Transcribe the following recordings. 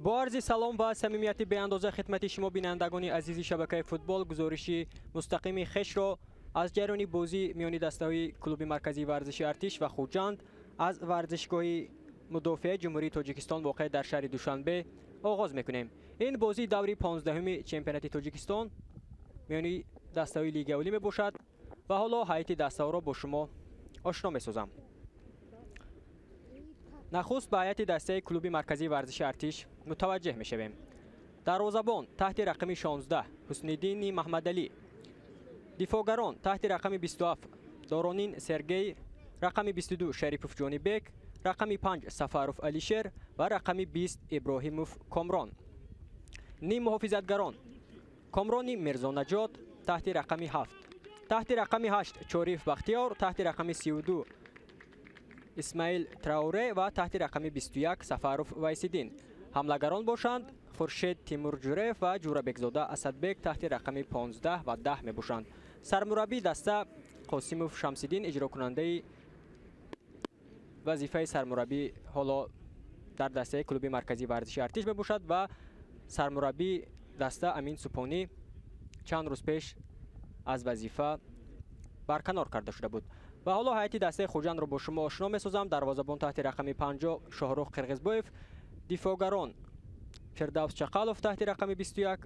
Бо арзи салом ва самимияти беандоза хидмати шумо бинандагони азизи шабакаи футбол гузориши мустақими хешро аз ҷараёни бозӣ миёни дастаҳои клуби марказии варзиши Артиш ва Хуҷанд аз варзишгоҳи мудофиаи Ҷумҳурии Тоҷикистон воқеъ дар шаҳри Душанбе оғоз мекунем. Ин бозӣ даври 15-уми чемпионати Тоҷикистон миёни дастаҳои лигаи олӣ мебошад ва ҳоло ҳайати дастаҳоро бо шумо ошно месозам. Нахуст ба ҳайати дастаи клуби марказии варзиши Артиш мутаваҷҷеҳ мешавем. Дарвозабон таҳти рақами 16 Ҳусниддини Маҳмадалӣ, дифоъгарон таҳти рақами 27 Доронин Сергей, рақами 22 Шарипов Ҷонибек, рақами 5 Сафаров Алишер ва рақами 20 Иброҳимов Комрон. Ним муҳофизатгарон Комрони Мирзонаҷот таҳти рақами 7, таҳти рақами 8 Чориев Бахтиёр, таҳти рақами 32 Исмаил Траоре ва таҳти рақами 21 Сафаров Вайсиддин. Ҳамлагарон бошанд Хуршед Тимур Ҷуреев ва Ҷурабекзода Асадбек таҳти рақами 15 ва 10 мебошанд. Сармураббии даста Қосимов Шамсиддин, иҷрокунандаи вазифаи сармураббӣ ҳоло дар дастаи клуби марказии варзиши Артиш мебошад ва сармураббии даста Амин Супонӣ чанд рӯз пеш аз вазифа барканор карда шуда буд. Ва ҳоло ҳайати дастаи Хуҷандро бо шумо ошно месозам. Дарвозабон таҳти рақами 50 Шоҳрух Қирғизбоев, дифоъгарон Фирдавс Чақалов таҳти рақами 21,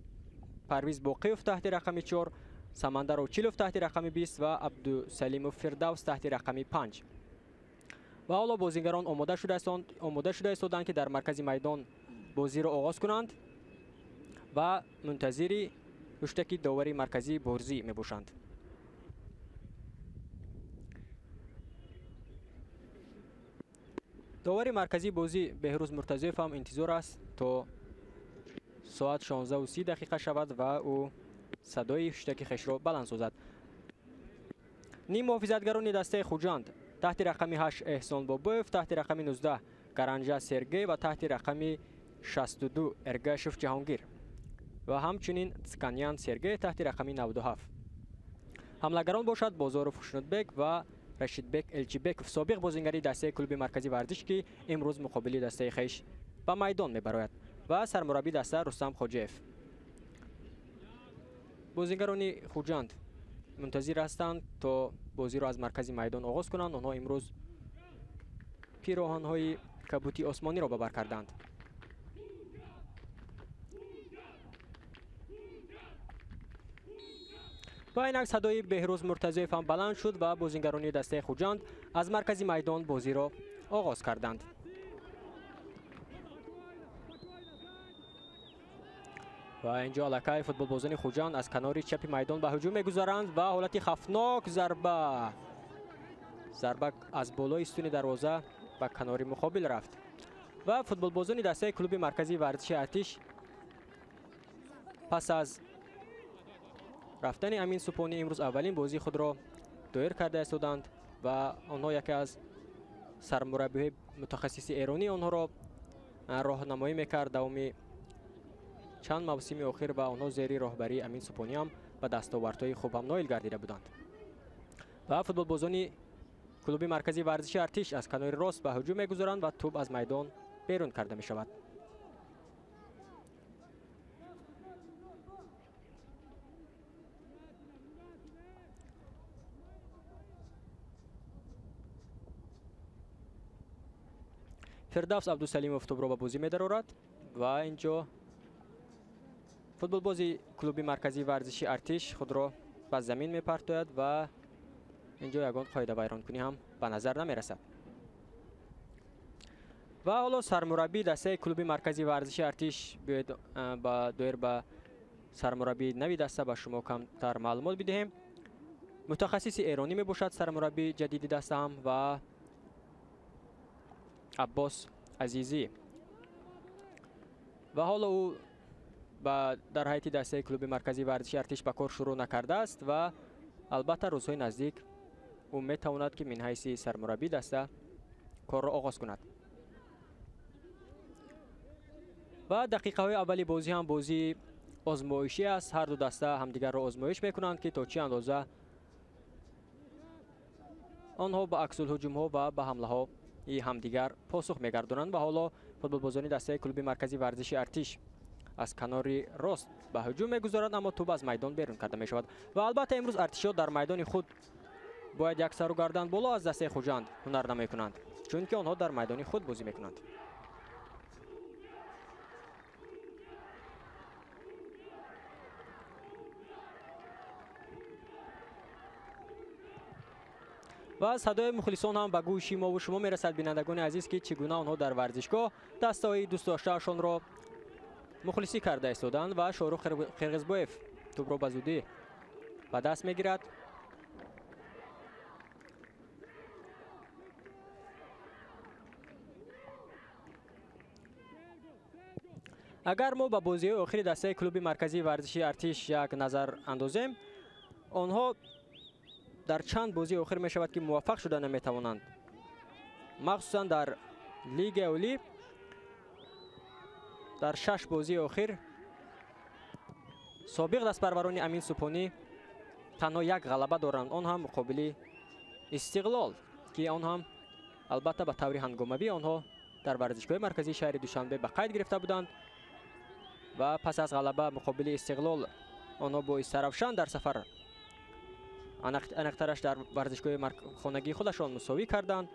Парвиз Боқиев таҳти рақами 4, Самандар Очилов таҳти рақами 20 ва Абдусалимов Фирдавс таҳти рақами 5. Ва ҳоло бозигарон омода шуда истоданд, ки дар маркази майдон бозиро оғоз кунанд ва мунтазири ҳуштаки довари марказии бозӣ мебошанд. Довари марказии бозӣ Беҳрӯз Муртазоев ҳам интизор аст то соат 16:30 дақиқа шавад ва ӯ садои ҳуштаки хешро баланд созад. Ним муҳофизатгарони дастаи Хуҷанд таҳти рақами 8 Эҳсон Бобоев, таҳти рақами 19 Гаранҷа Сергей ва таҳти рақами 62 Эргашев Ҷаҳонгир ва ҳамчунин Цканян Сергей таҳти рақами 97. Ҳамлагарон бошад Бозоров Хушнудбек ва Рашидбек Элчибеков, собиқ бозингари дастаи клуби марказии варзиш, ки имрӯз муқобили дастаи хеш ба майдон мебарояд, ва сармураббии даста Рустам Хоҷиев. Бозингарони Хуҷанд мунтазир ҳастанд то бозиро аз маркази майдон оғоз кунанд. Онҳо имрӯз пироҳанҳои кабути осмониро ба бар карданд. Ва инак садои Беҳрӯз Муртазоев ҳам баланд шуд ва бозингарони дастаи Хуҷанд аз маркази майдон бозиро оғоз карданд. Ва инҷо аллакай футболбозони Хуҷанд аз канори чапи майдон ба ҳуҷум мегузаранд ва ҳолати хафнок зарба аз болои сутуни дарвоза ба канори муқобил рафт ва футболбозони дастаи клуби марказии варзиши Артиш пас аз рафтани Амин Супонӣ имрӯз аввалин бозии худро доир карда истоданд ва онҳо яке аз сармураббиҳои мутахассиси эронӣ онҳоро роҳнамоӣ мекард давоми чанд мавсими охир ва онҳо зери роҳбарии Амин Супонӣ ҳам ба дастовардҳои хуб ҳам ноил гардида буданд. Ва футболбозони клуби марказии варзиши Артиш аз канори рост ба ҳуҷум мегузаранд ва тӯб аз майдон берун карда мешавад. Фирдавс Абдусалимов тӯбро ба бозӣ медарорад ва инҷо футболбози клуби марказии варзиши Артиш худро ба замин мепартояд ва инҷо ягон қоидавайронкунӣ ҳам ба назар намерасад. Ва ҳоло сармураббии дастаи клуби марказии варзиши Артиш биёед ба доир ба сармураббии нави даста ба шумо камтар маълумот бидиҳем. Мутахассиси эронӣ мебошад сармураббии ҷадиди даста ҳам ва Аббос Азизӣ. Ва ҳоло ӯ дар ҳайати дастаи клуби марказии варзиши Артиш ба кор шурӯъ накардааст ва албатта рӯзҳои наздик ӯ метавонад ки мин ҳайси сармураббии даста корро оғоз кунад. Ва дақиқаҳои аввали бозӣ ҳам бозии озмоишӣ аст. Ҳар ду даста ҳамдигарро озмоиш мекунанд, ки то чӣ андоза онҳо ба аксулҳуҷумҳо ва ба ҳамлаҳо ҳамдигар посух мегардонанд. Ва ҳоло Футболбозони дастаи клуби марказии варзиши Артиш аз канори рост ба ҳуҷум мегузоранд, аммо тӯб аз майдон берун карда мешавад. Ва албатта имрӯз артишиҳо дар майдони худ бояд як сару гардан боло аз дастаи Хуҷанд ҳунар намекунанд, чунки онҳо дар майдони худ бозӣ мекунанд. Ва садои мухлисон ҳам ба гӯши мову шумо мерасад, бинандагони азиз, ки чӣ гуна онҳо дар варзишгоҳ дастаҳои дӯстдоштаашонро мухлисӣ карда истоданд. Ва Шоҳрух Қирғизбоев тӯбро ба зудӣ ба даст мегирад. Агар мо ба бозиҳои охири дастаи клуби марказии варзишии Артиш як назар андозем, онҳо дар чанд бозии охир мешавад ки муваффақ шуда наметавонанд. Махсусан дар Лигаи Олӣ дар 6 бозии охир собиқ дастпарварони Амин Супонӣ танҳо як ғалаба доранд, он ҳам муқобили Истиқлол, ки он ҳам албатта ба таври ҳангомавӣ онҳо дар варзишгоҳи марказии шаҳри Душанбе ба қайд гирифта буданд. Ва пас аз ғалаба муқобили Истиқлол онҳо бо Истаравшан дар сафар, аниқтараш дар варзишгоҳи хонагии худашон мусовӣ карданд.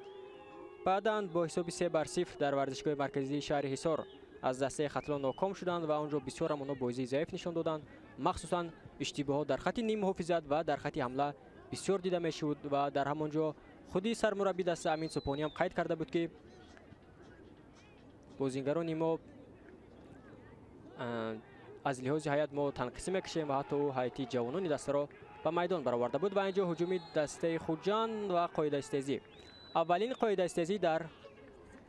Баъдан бо ҳисоби 3-0 дар варзишгоҳи марказии шаҳри Ҳисор аз дастаи Хатлон ноком шуданд ва онҷо бисёр ҳам онҳо бозии заиф нишон доданд. Махсусан иштибоҳот дар хати ниммуҳофизат ва дар хати ҳамла бисёр дида мешуд ва дар ҳамон ҷо худи сармурабби даста Амин Супонӣ ҳам қайд карда буд, ки бозингарони мо аз лиҳози ҳайат мо танқисӣ мекашем ва ҳатто ӯ ҳайати ҷавонони дастаро ба майдон бароварда буд. Ва инҷо ҳуҷуми дастаи Хуҷанд ва қоидаистезӣ. Аввалин қоидаистезӣ дар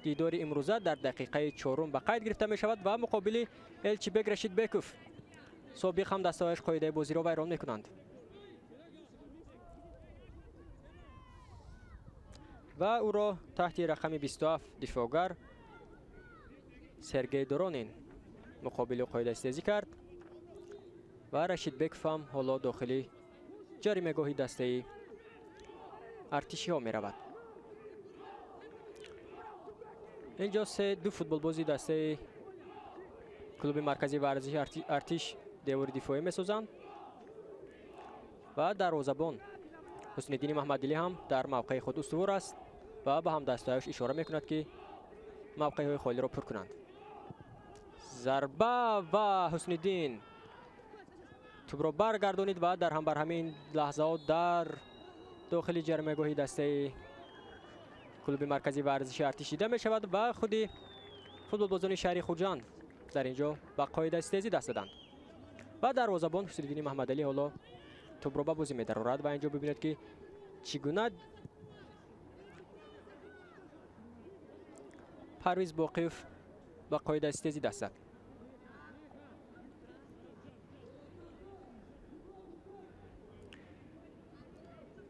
дидори имрӯза дар дақиқаи 4 ба қайд гирифта мешавад ва муқобили Элчибек Рашидбеков собиқ ҳам дастаҳояш қоидаи бозиро вайрон мекунанд. Ва ӯро таҳти рақами 27 дифоъгар Сергей Доронин муқобили қоидаистезӣ кард ва Рашидбеков ҳам ҳоло дохили ҷаримагоҳи дастаи артишиҳо меравад. Инҷо ду футболбози дастаи клуби марказии варзиши Артиш девори дифоӣ месозанд ва дарвозабон Ҳусниддини Маҳмадилӣ ҳам дар мавқеи худ устувор аст ва ба ҳамдастаҳояш ишора мекунад, ки мавқеъҳои холиро пур кунанд. Зарба ва Ҳусниддин тӯбро баргардонид ва дар ҳам бар ҳамин лаҳзаҳо дар дохили ҷаримагоҳи дастаи клуби марказии варзиши Артиш дида мешавад ва худи футболбозони шаҳри Хуҷанд дар инҷо ба қоидаистезӣ даст доданд. Ва дарвозабон Ҳусниддини Маҳмадалӣ ҳоло тӯбро ба бозӣ медарорад ва инҷо бибинед, ки чӣ гуна Парвиз Боқиев ба қоидаистезӣ даст зад.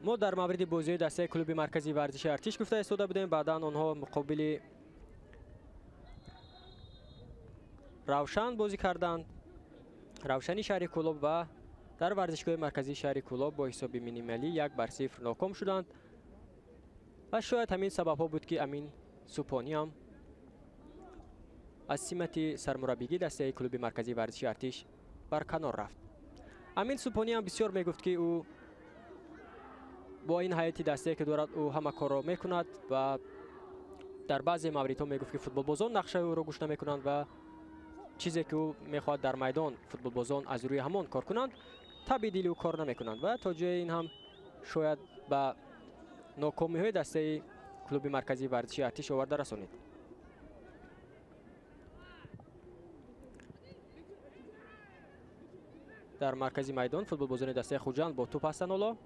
Мо дар мавриди бозиҳои дастаи клуби марказии варзиши Артиш гуфта истода будем. Баъдан онҳо муқобили Равшан бозӣ карданд, Равшани шаҳри Кӯлоб, ва дар варзишгоҳи марказии шаҳри Кӯлоб бо ҳисоби минималӣ 1-0 ноком шуданд. Ва шояд ҳамин сабабҳо буд, ки Амин Супонӣ ҳам аз симати сармураббигии дастаи клуби марказии варзиши Артиш барканор рафт. Амин Супонӣ ҳам бисёр мегуфт, ки ӯ бо ин ҳайати дастае ки дорад ӯ ҳама корро мекунад ва дар баъзе мавридҳо мегуфт, ки футболбозон нақшаи ӯро гӯш намекунанд ва чизе ки ӯ мехоҳад дар майдон футболбозон аз рӯи ҳамон кор кунанд, табъи дили ӯ кор намекунанд. Ва то ҷои ин ҳам шояд ба нокомиҳои дастаи клуби марказии варзиши Артиш оварда расонид. Дар маркази майдон футболбозони дастаи Хуҷанд бо тӯп ҳастанд ҳоло.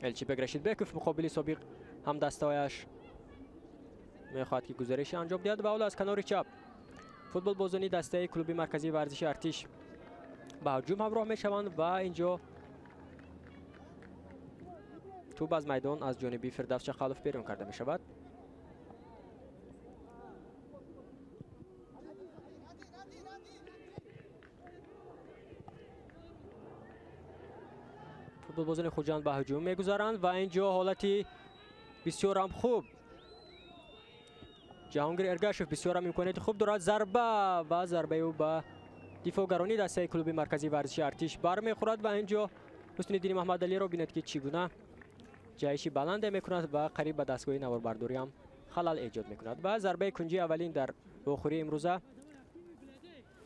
Элчибек Рашидбеков муқобили собиқ ҳамдастаҳояш мехоҳад, ки гузариши анҷом диҳад ва ҳоло аз канори чап футболбозони дастаи клуби марказии варзиши Артиш ба ҳуҷум ҳамроҳ мешаванд ва инҷо тӯб аз майдон аз ҷониби Фирдавс Чақалов берун карда мешавад. Футболбозони Хуҷанд ба ҳуҷум мегузаранд ва инҷо ҳолати бисёрам хуб Ҷаҳонгир Эргашев бисёр ҳам имконияти хуб дорад. Зарба ва зарбаи ӯ ба дифоъгаронии дастаи клуби марказии варзиши Артиш бармехӯрад ва инҷо Ҳусниддини Маҳмадалиро бинед, ки чӣ гуна ҷаҳиши баланде мекунад ва қариб ба дастгоҳи наворбардорӣ ҳам халал эҷод мекунад. Ва зарбаи кунҷии аввалин дар вохӯрии имрӯза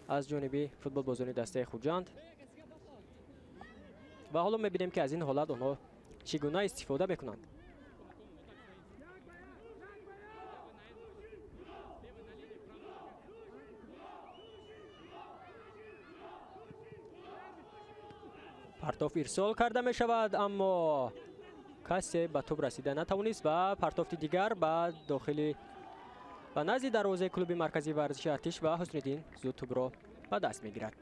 аз ҷониби футболбозони дастаи Хуҷанд. Ва ҳоло мебинем, ки аз ин ҳолат онҳо чӣ гуна истифода мекунанд. Партоф ирсол карда мешавад, аммо касе ба тӯб расида натавонист ва партофти дигар ба дохили ба назди дарвозаи клуби марказии варзиши Артиш ва Ҳусниддин зуд тӯбро ба даст мегирад.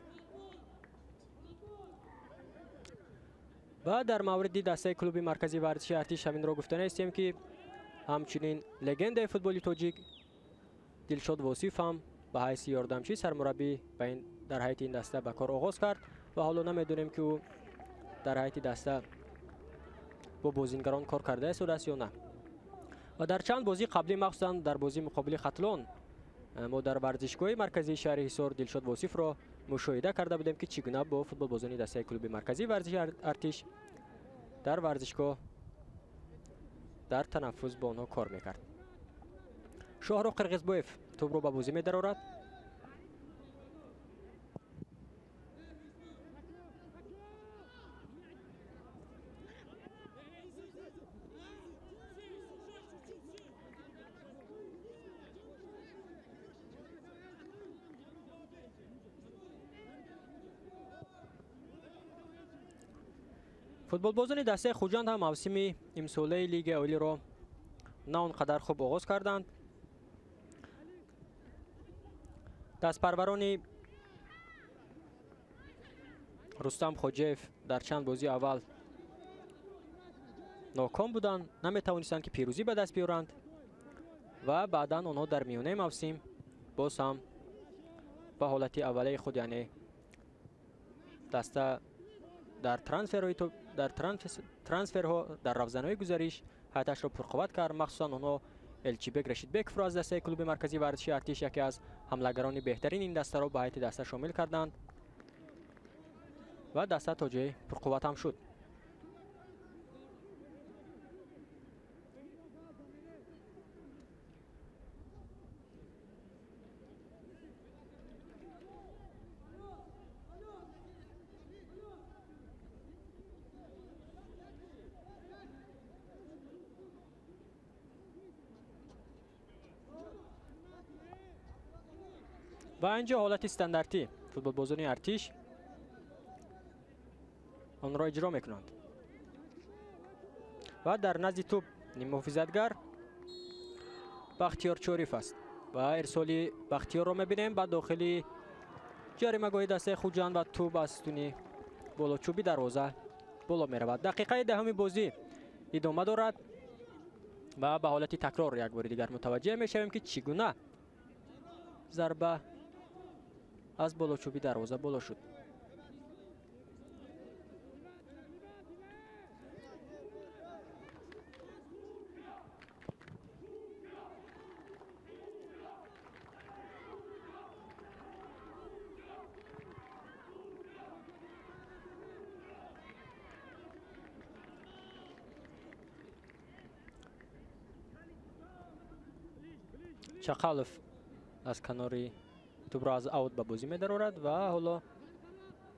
Ва дар мавриди дастаи клуби марказии варзиши Артиш ҳаминро гуфта нестем, ки ҳамчунин легендаи футболи тоҷик Дилшод Восиф ҳам ба ҳайси ёрдамчии сармураббӣ дар ҳайати ин даста ба кор оғоз кард ва ҳоло намедонем, ки ӯ дар ҳайати даста бо бозингарон кор карда истодааст ё на. Ва дар чанд бозии қаблӣ, махсусан дар бозии муқобили Хатлон, мо дар варзишгоҳи марказии шаҳри Ҳисор Дилшод Восифро мушоҳида карда будем, ки чӣ гуна бо футболбозони дастаи клуби марказии варзиши Артиш дар варзишгоҳ дар танаффус бо онҳо кор мекард. Шоҳрух Қирғизбоев тӯбро ба бозӣ медарорад. Футболбозони дастаи Хуҷанд ҳам мавсими имсолаи Лигаи Олиро на он қадар хуб оғоз карданд. Дастпарварони Рустам Хоҷаев дар чанд бозии аввал ноком буданд, наметавонистанд, ки пирӯзӣ ба даст биёранд ва баъдан онҳо дар миёнаи мавсим боз ҳам ба ҳолати аввалаи худ, яъне даста дар трансферҳо дар равзанаҳои гузариш ҳайаташро пурқувват кард. Махсусан онҳо Элчибек Рашидбековро аз дастаи клуби марказии варзиши Артиш, яке аз ҳамлагарони беҳтарини ин дастаро ба ҳайати даста шомил карданд ва даста то ҷои пурқувват ҳам шуд. Ва инҷо ҳолати стандартӣ футболбозони Артиш онро иҷро мекунанд ва дар назди тӯб ниммуҳофизатгар Бахтиёр Чориф аст ва ирсоли Бахтиёрро мебинем ба дохили ҷаримагоҳи дастаи Хуҷанд ва тӯб аз сутуни болочӯби дарвоза боло меравад. Дақиқаи даҳуми бозӣ идома дорад ва ба ҳолати такрор як бори дигар мутаваҷҷеҳ мешавем, ки чӣ гуна зарба аз болочӯби дарвоза боло шуд. Чақалов аз канори тӯбро аз аут ба бозӣ медарорад ва ҳоло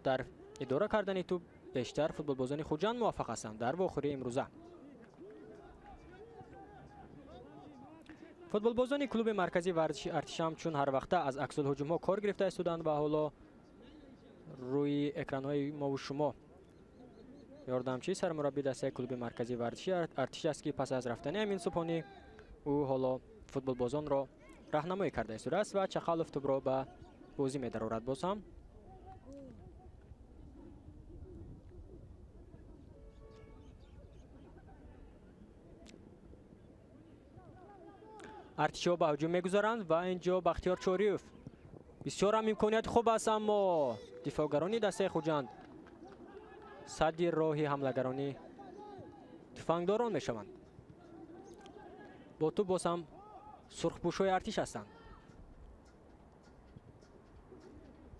дар идора кардани тӯб бештар футболбозони Хуҷанд муваффақ ҳастанд дар вохӯрии имрӯза. Футболбозони клуби марказии варзиши Артиш ҳам чун ҳар вақта аз аксулҳуҷумҳо кор гирифта истоданд ва ҳоло рӯи экранҳои мову шумо ёрдамчии сармураббии дастаи клуби марказии варзиши Артиш аст, ки пас аз рафтани Амин Субҳонӣ ӯ ҳоло футболбозонро раҳнамоӣ карда истодааст ва Чақалов тӯбро ба бозӣ медарорад боз ҳам. Артишиҳо ба ҳуҷум мегузаранд ва инҷо Бахтиёр Чориев бисёр ҳам имконияти хуб аст, аммо дифоъгарони дастаи Хуҷанд садди роҳи ҳамлагарони туфангдорон мешаванд. Бо тӯб боз ҳам сурхпӯшҳои Артиш ҳастанд.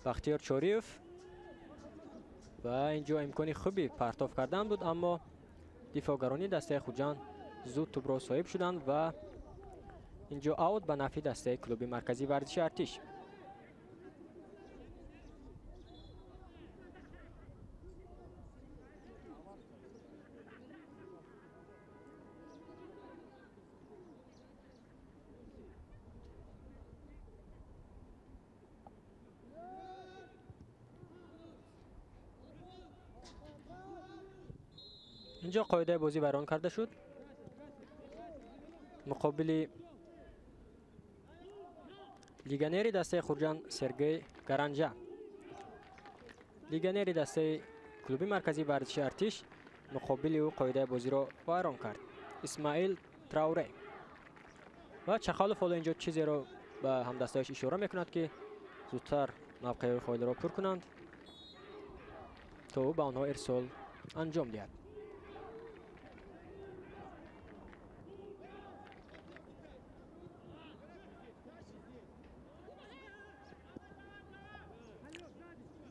Бахтиёр Чориев ва инҷо имкони хуби партоф кардан буд, аммо дифоъгарони дастаи Хуҷанд зуд тӯбро соҳиб шуданд ва инҷо аут ба нафъи дастаи клуби марказии варзиши Артиш. Инҷо қоидаи бозӣ вайрон карда шуд. Муқобили легионери дастаи Хуҷанд Сергей Гаранҷа, легионери дастаи клуби марказии варзиши Артиш, муқобили ӯ қоидаи бозиро вайрон кард Исмаил Трауре. Ва Чахалов ҳоло инҷо чизеро ба ҳамдастааш ишора мекунад, ки зудтар мавқеъҳои холиро пур кунанд, то ӯ ба онҳо ирсол анҷом диҳад.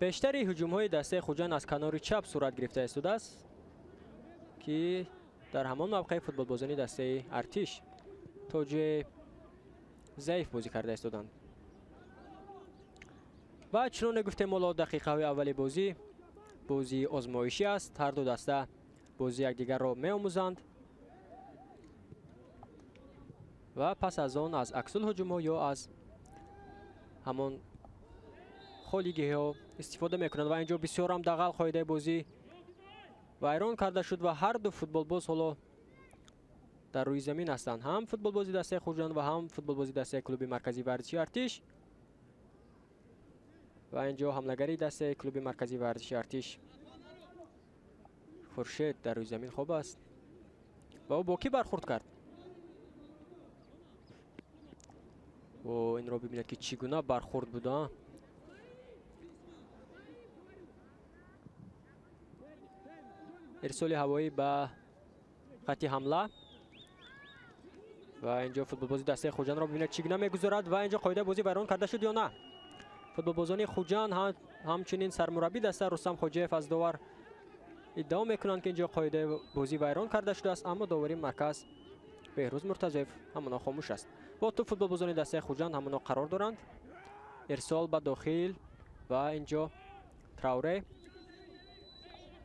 Бештари ҳуҷумҳои дастаи Хуҷанд аз канори чап сурат гирифта истодааст, ки дар ҳамон мавқеи футболбозони дастаи Артиш то ҷое заиф бозӣ карда истоданд. Ва чуноне гуфтем, ҳоло дақиқаҳои аввали бозӣ, бозии озмоишӣ аст. Ҳар ду даста бозии якдигарро меомӯзанд ва пас аз он аз аксулҳуҷумҳо ё аз ҳамон холигиҳо истифода мекунанд. Ва инҷо бисёрам дағал қоидаи бозӣ вайрон карда шуд ва ҳар ду футболбоз ҳоло дар рӯи замин ҳастанд, ҳам футболбози дастаи Хуҷанд ва ҳам футболбози дастаи клуби марказии варзиши Артиш. Ва инҷо ҳамлагари дастаи клуби марказии варзиши Артиш Хуршед дар рӯи замин хоб аст ва ӯ бо кӣ бархӯрд кард? О, инро бибинед, ки чӣ гуна бархӯрд буда. Ирсоли ҳавоӣ ба хати ҳамла ва инҷо футболбози дастаи Хуҷандро бибинед, чӣ гуна мегузорад ва инҷо қоидаи бозӣ вайрон карда шуд ё на. Футболбозони Хуҷанд ҳамчунин сармураббии даста Рустам Хоҷиев аз довар иддао мекунанд, ки инҷо қоидаи бозӣ вайрон карда шудааст, аммо довари марказ Беҳрӯз Муртазоев ҳамоно хомӯш аст. Бо тӯб футболбозони дастаи Хуҷанд ҳамоно қарор доранд. Ирсол ба дохил ва инҷо Трауре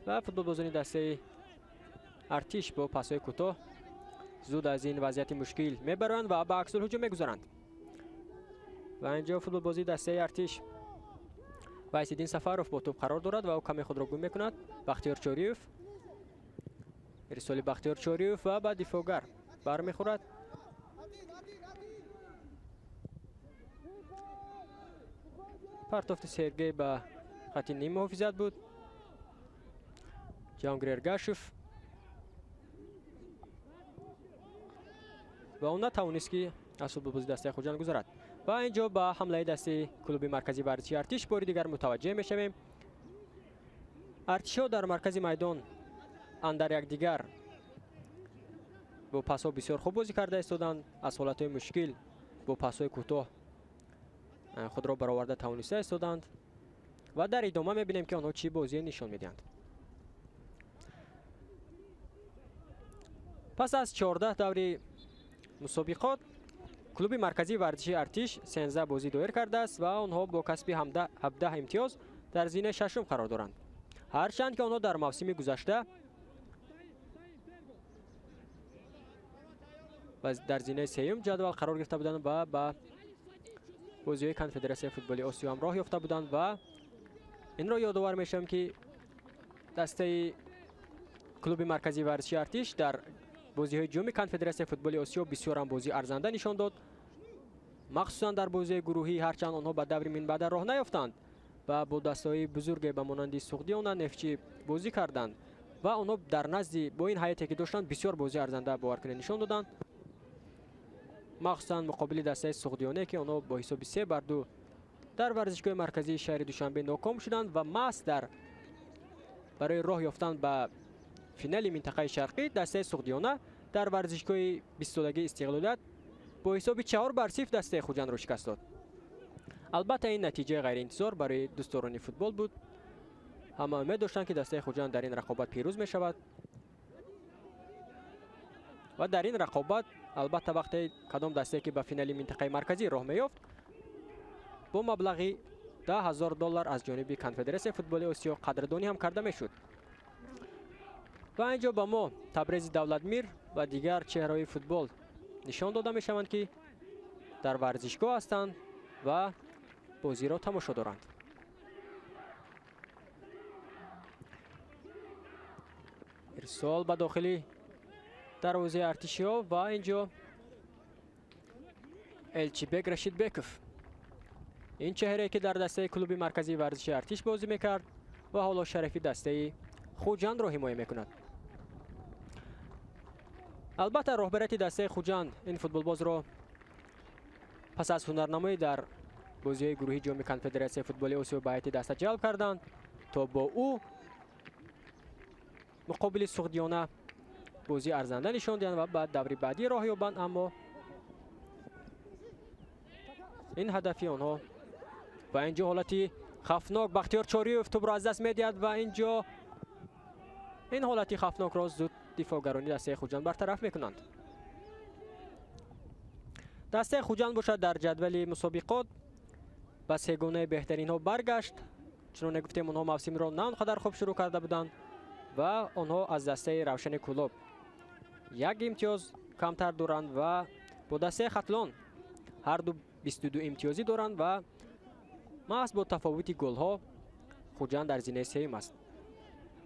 ва футболбозони дастаи Артиш бо пасҳои кӯтоҳ зуд аз ин вазъияти мушкил мебаранд ва ба аксулҳуҷум мегузаранд. Ва инҷо футболбозии дастаи Артиш Вайсиддин Сафаров бо тӯб қарор дорад ва ӯ каме худро гум мекунад. Бахтиёр Чориев, ирсоли Бахтиёр Чориев ва ба дифоъгар бармехӯрад. Партофти Сергей ба хати ним муҳофизат буд. Ҷаҳонгир Эргашев ва ӯ натавонист, ки аз футболбози дастаи Хуҷанд гузарад. Ва инҷо ба ҳамлаи дастаи клуби марказии варзиши Артиш бори дигар мутаваҷҷеҳ мешавем. Артишҳо дар маркази майдон андар якдигар бо пасҳо бисёр хуб бозӣ карда истоданд. Аз ҳолатҳои мушкил бо пасҳои кӯтоҳ худро бароварда тавониста истоданд ва дар идома мебинем, ки онҳо чӣ бозие нишон медиҳанд. Пас аз 14 даври мусобиқот клуби марказии варзиши Артиш 13 бозӣ доир кардааст ва онҳо бо касби 17 имтиёз дар зинаи шашум қарор доранд. Ҳарчанд ки онҳо дар мавсими гузашта дар зинаи сеюм ҷадвал қарор гирифта буданд ва ба бозиҳои конфедератсияи футболи Осиё ҳам роҳ ёфта буданд. Ва инро ёдовар мешавем, ки дастаи клуби марказии варзиши Артиш дар бозиҳои ҷоми конфедератсияи футболи Осиё бисёрам бозии арзанда нишон дод, махсусан дар бозиҳои гурӯҳӣ. Ҳарчанд онҳо ба даври минбаъда роҳ наёфтанд ва бо дастаҳои бузурге ба монанди Суғдиёна, Нефчӣ бозӣ карданд ва онҳо дар назди бо ин ҳайате ки доштанд бисёр бозии арзанда боваркунӣ нишон доданд, махсусан муқобили дастаи Суғдиёне, ки онҳо бо ҳисоби 3-2 дар варзишгоҳи марказии шаҳри Душанбе ноком шуданд ва маҳз дар барои роҳ ёфтан ба финали минтақаи шарқӣ дастаи Суғдиёна дар варзишгоҳи 20-солагии Истиқлолият бо ҳисоби 4-0 дастаи Хуҷандро шикаст дод. Албатта ин натиҷаи ғайриинтизор барои дӯстдорони футбол буд. Ҳама умед доштанд, ки дастаи Хуҷанд дар ин рақобат пирӯз мешавад ва дар ин рақобат албатта вақте кадом дастае ки ба финали минтақаи марказӣ роҳ меёфт, бо маблағи $10,000 аз ҷониби Конфедератсияи футболи Осиё қадрдонӣ ҳам карда мешуд. Ва инҷо ба мо Табрези Давлатмир ва дигар чеҳраҳои футбол нишон дода мешаванд, ки дар варзишгоҳ ҳастанд ва бозиро тамошо доранд. Ирсол ба дохили дарвозаи артишиҳо ва инҷо Элчибек Рашидбеков, ин чеҳрае ки дар дастаи клуби марказии варзиши артиш бозӣ мекард ва ҳоло шарафи дастаи Хуҷандро ҳимоя мекунад. Албатта роҳбарияти дастаи Хуҷанд ин футболбозро пас аз ҳунарнамоӣ дар бозиҳои гурӯҳии ҷоми Конфедератсияи футболи Осиё ба ҳайати даста ҷалб карданд, то бо ӯ муқобили Суғдиёна бозии арзанда нишон диҳанд ва ба даври баъдӣ роҳ ёбанд. Аммо ин ҳадафи онҳо ва инҷо ҳолати хафнок, Бахтиёр Чориев тӯбро аз даст медиҳад ва инҷо ин ҳолати хафнокро зуд дифоъгарони дастаи Хуҷанд бартараф мекунанд. Дастаи Хуҷанд бошад дар ҷадвали мусобиқот ба сегонаи беҳтаринҳо баргашт. Чуноне гуфтем, онҳо мавсимро на он қадар хуб шурӯъ карда буданд ва онҳо аз дастаи Равшани Кӯлоб як имтиёз камтар доранд ва бо дастаи Хатлон ҳар ду 22 имтиёзӣ доранд ва маҳз бо тафовути голҳо Хуҷанд дар зинаи сеюм аст.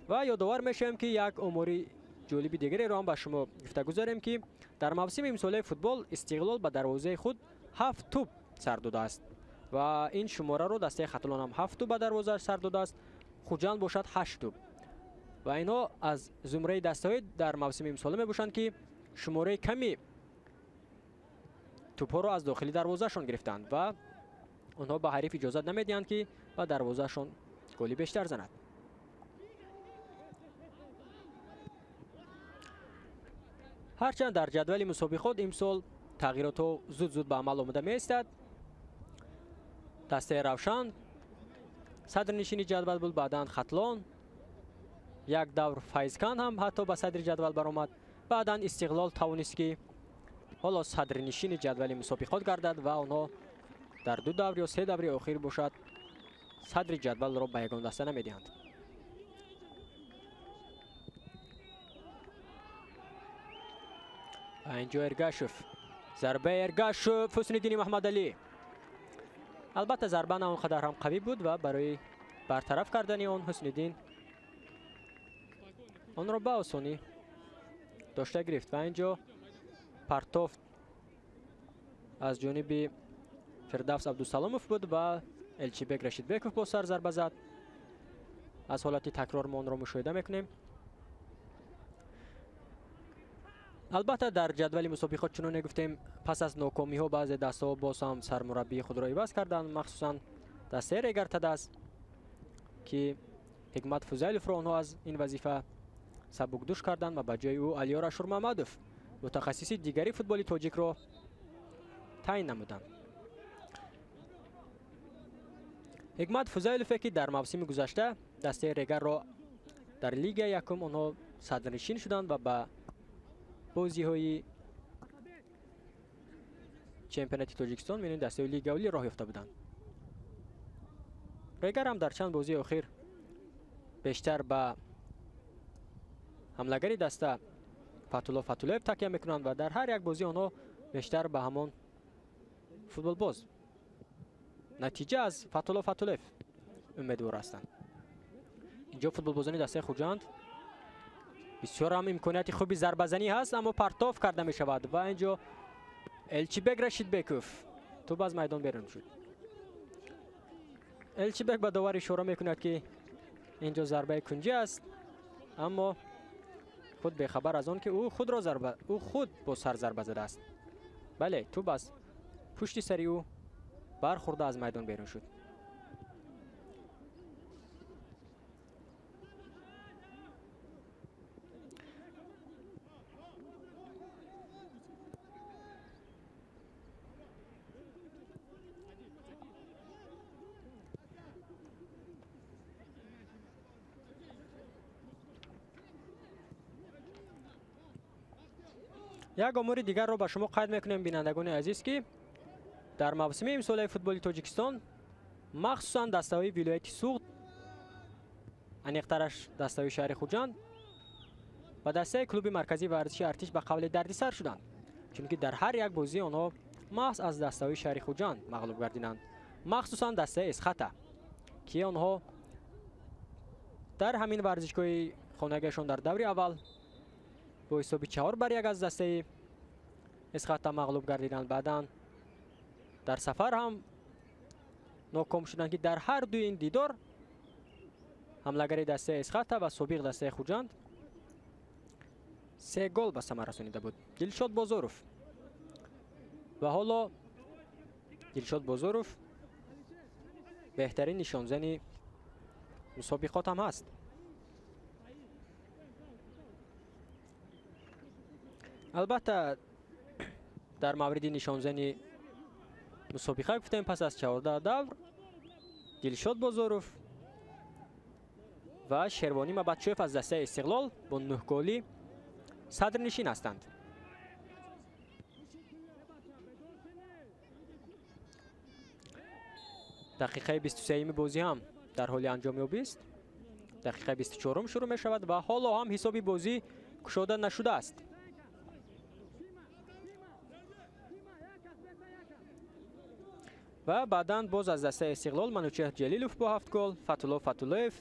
Ва ёдовар мешавем, ки як омори ҷолиби дигареро ҳам ба шумо гуфта гузарем, ки дар мавсими имсолаи футбол Истиқлол ба дарвозаи худ 7 тӯб сар додааст ва ин шумораро дастаи Хатлон ҳам 7 тӯб ба дарвозааш сар додааст, Хуҷанд бошад 8 тӯб. Ва инҳо аз зумраи дастаҳое дар мавсими имсола мебошанд, ки шумораи ками тӯбҳоро аз дохили дарвозаашон гирифтанд ва онҳо ба ҳариф иҷозат намедиҳанд, ки ба дарвозаашон голи бештар занад. Ҳарчанд дар ҷадвали мусобиқот имсол тағйиротҳо зуд-зуд ба амал омада меистад. Дастаи Равшан садрнишини ҷадвал буд, баъдан Хатлон, як давр Файзкан ҳам ҳатто ба садри ҷадвал баромад, баъдан Истиқлол тавонист, ки ҳоло садрнишини ҷадвали мусобиқот гардад ва онҳо дар 2 давр ё 3 даври охир бошад садри ҷадвалро ба ягон даста намедиҳанд. Инҷо Эргашев, зарбаи Эргашев, Ҳусниддини Маҳмадалӣ. Албатта зарба на он қадар ҳам қавӣ буд ва барои бартараф кардани он Ҳусниддин онро ба осонӣ дошта гирифт ва инҷо партофт аз ҷониби Фирдавс Абдусаломов буд ва Элчибек Рашидбеков бо сар зарба зад. Аз ҳолати такрор мо онро мушоҳида мекунем. Албатта дар ҷадвали мусобиқот чуноне гуфтем, пас аз нокомиҳо баъзе дастаҳо боз ҳам сармураббии худро иваз карданд, махсусан дастаи Регар-ТадАЗ, ки Ҳикмат Фузайловро онҳо аз ин вазифа сабукдӯш карданд ва ба ҷои ӯ Алиёр Ашурмамадов, мутахассиси дигари футболи тоҷикро таъин намуданд. Ҳикмат Фузайлове, ки дар мавсими гузашта дастаи Регарро дар лигаи якум онҳо садрнишин шуданд ва ба бозиҳои чемпионати Тоҷикистон миёни дастаи лигаи олӣ роҳ ёфта буданд. Регар ҳам дар чанд бозии охир бештар ба ҳамлагари даста Фатулло Фатуллоев такя мекунанд ва дар ҳар як бозӣ онҳо бештар ба ҳамон футболбоз натиҷа аз Фатулло Фатуллоев умедвор ҳастанд. Инҷо футболбозони дастаи Хуҷанд бисёр ҳам имконияти хуби зарбазанӣ ҳаст, аммо партоф карда мешавад ва инҷо Элчибек Рашидбеков тӯб аз майдон берун шуд. Элчибек ба довар ишора мекунад, ки инҷо зарбаи кунҷӣ аст, аммо худ бехабар аз он ки ӯ худ бо сар зарба задааст. Бале, тӯб аз пушти сари ӯ бархӯрда аз майдон берун шуд. Як омори дигарро ба шумо қайд мекунем, бинандагони азиз, ки дар мавсими имсолаи футболи Тоҷикистон махсусан дастаҳои вилояти Суғд, аниқтараш дастаҳои шаҳри Хуҷанд ба дастаи клуби марказии варзиши Артиш ба қавли дардисар шуданд, чунки дар ҳар як бозии онҳо маҳз аз дастаҳои шаҳри Хуҷанд мағлуб гардиданд, махсусан дастаи Эсхата, ки онҳо дар ҳамин варзишгоҳи хонагиашон дар даври аввал бо ҳисоби 4-1 аз дастаи Эсхата мағлуб гардиданд. Баъдан дар сафар ҳам ноком шуданд, ки дар ҳар дуи ин дидор ҳамлагари дастаи Эсхата ва собиқ дастаи Хуҷанд 3 гол ба самар расонида буд, Дилшод Бозоров. Ва ҳоло Дилшод Бозоров беҳтарин нишонзани мусобиқот ҳам ҳаст. Албатта, дар мавриди нишонзани мусобиқа гуфтем, пас аз 14 давр Дилшод Бозоров ва Шервонӣ Мабатшоев аз дастаи Истиқлол бо 9 голӣ садрнишин ҳастанд. Дақиқаи 23-юми бозӣ ҳам дар ҳоли анҷомёбист. Дақиқаи 24-ум шурӯъ мешавад ва ҳоло ҳам ҳисоби бозӣ кушода нашудааст. Ва баъдан боз аз дастаи Истиқлол Манучеҳр Ҷалилов бо 7 гол, Фатулло Фатуллоев,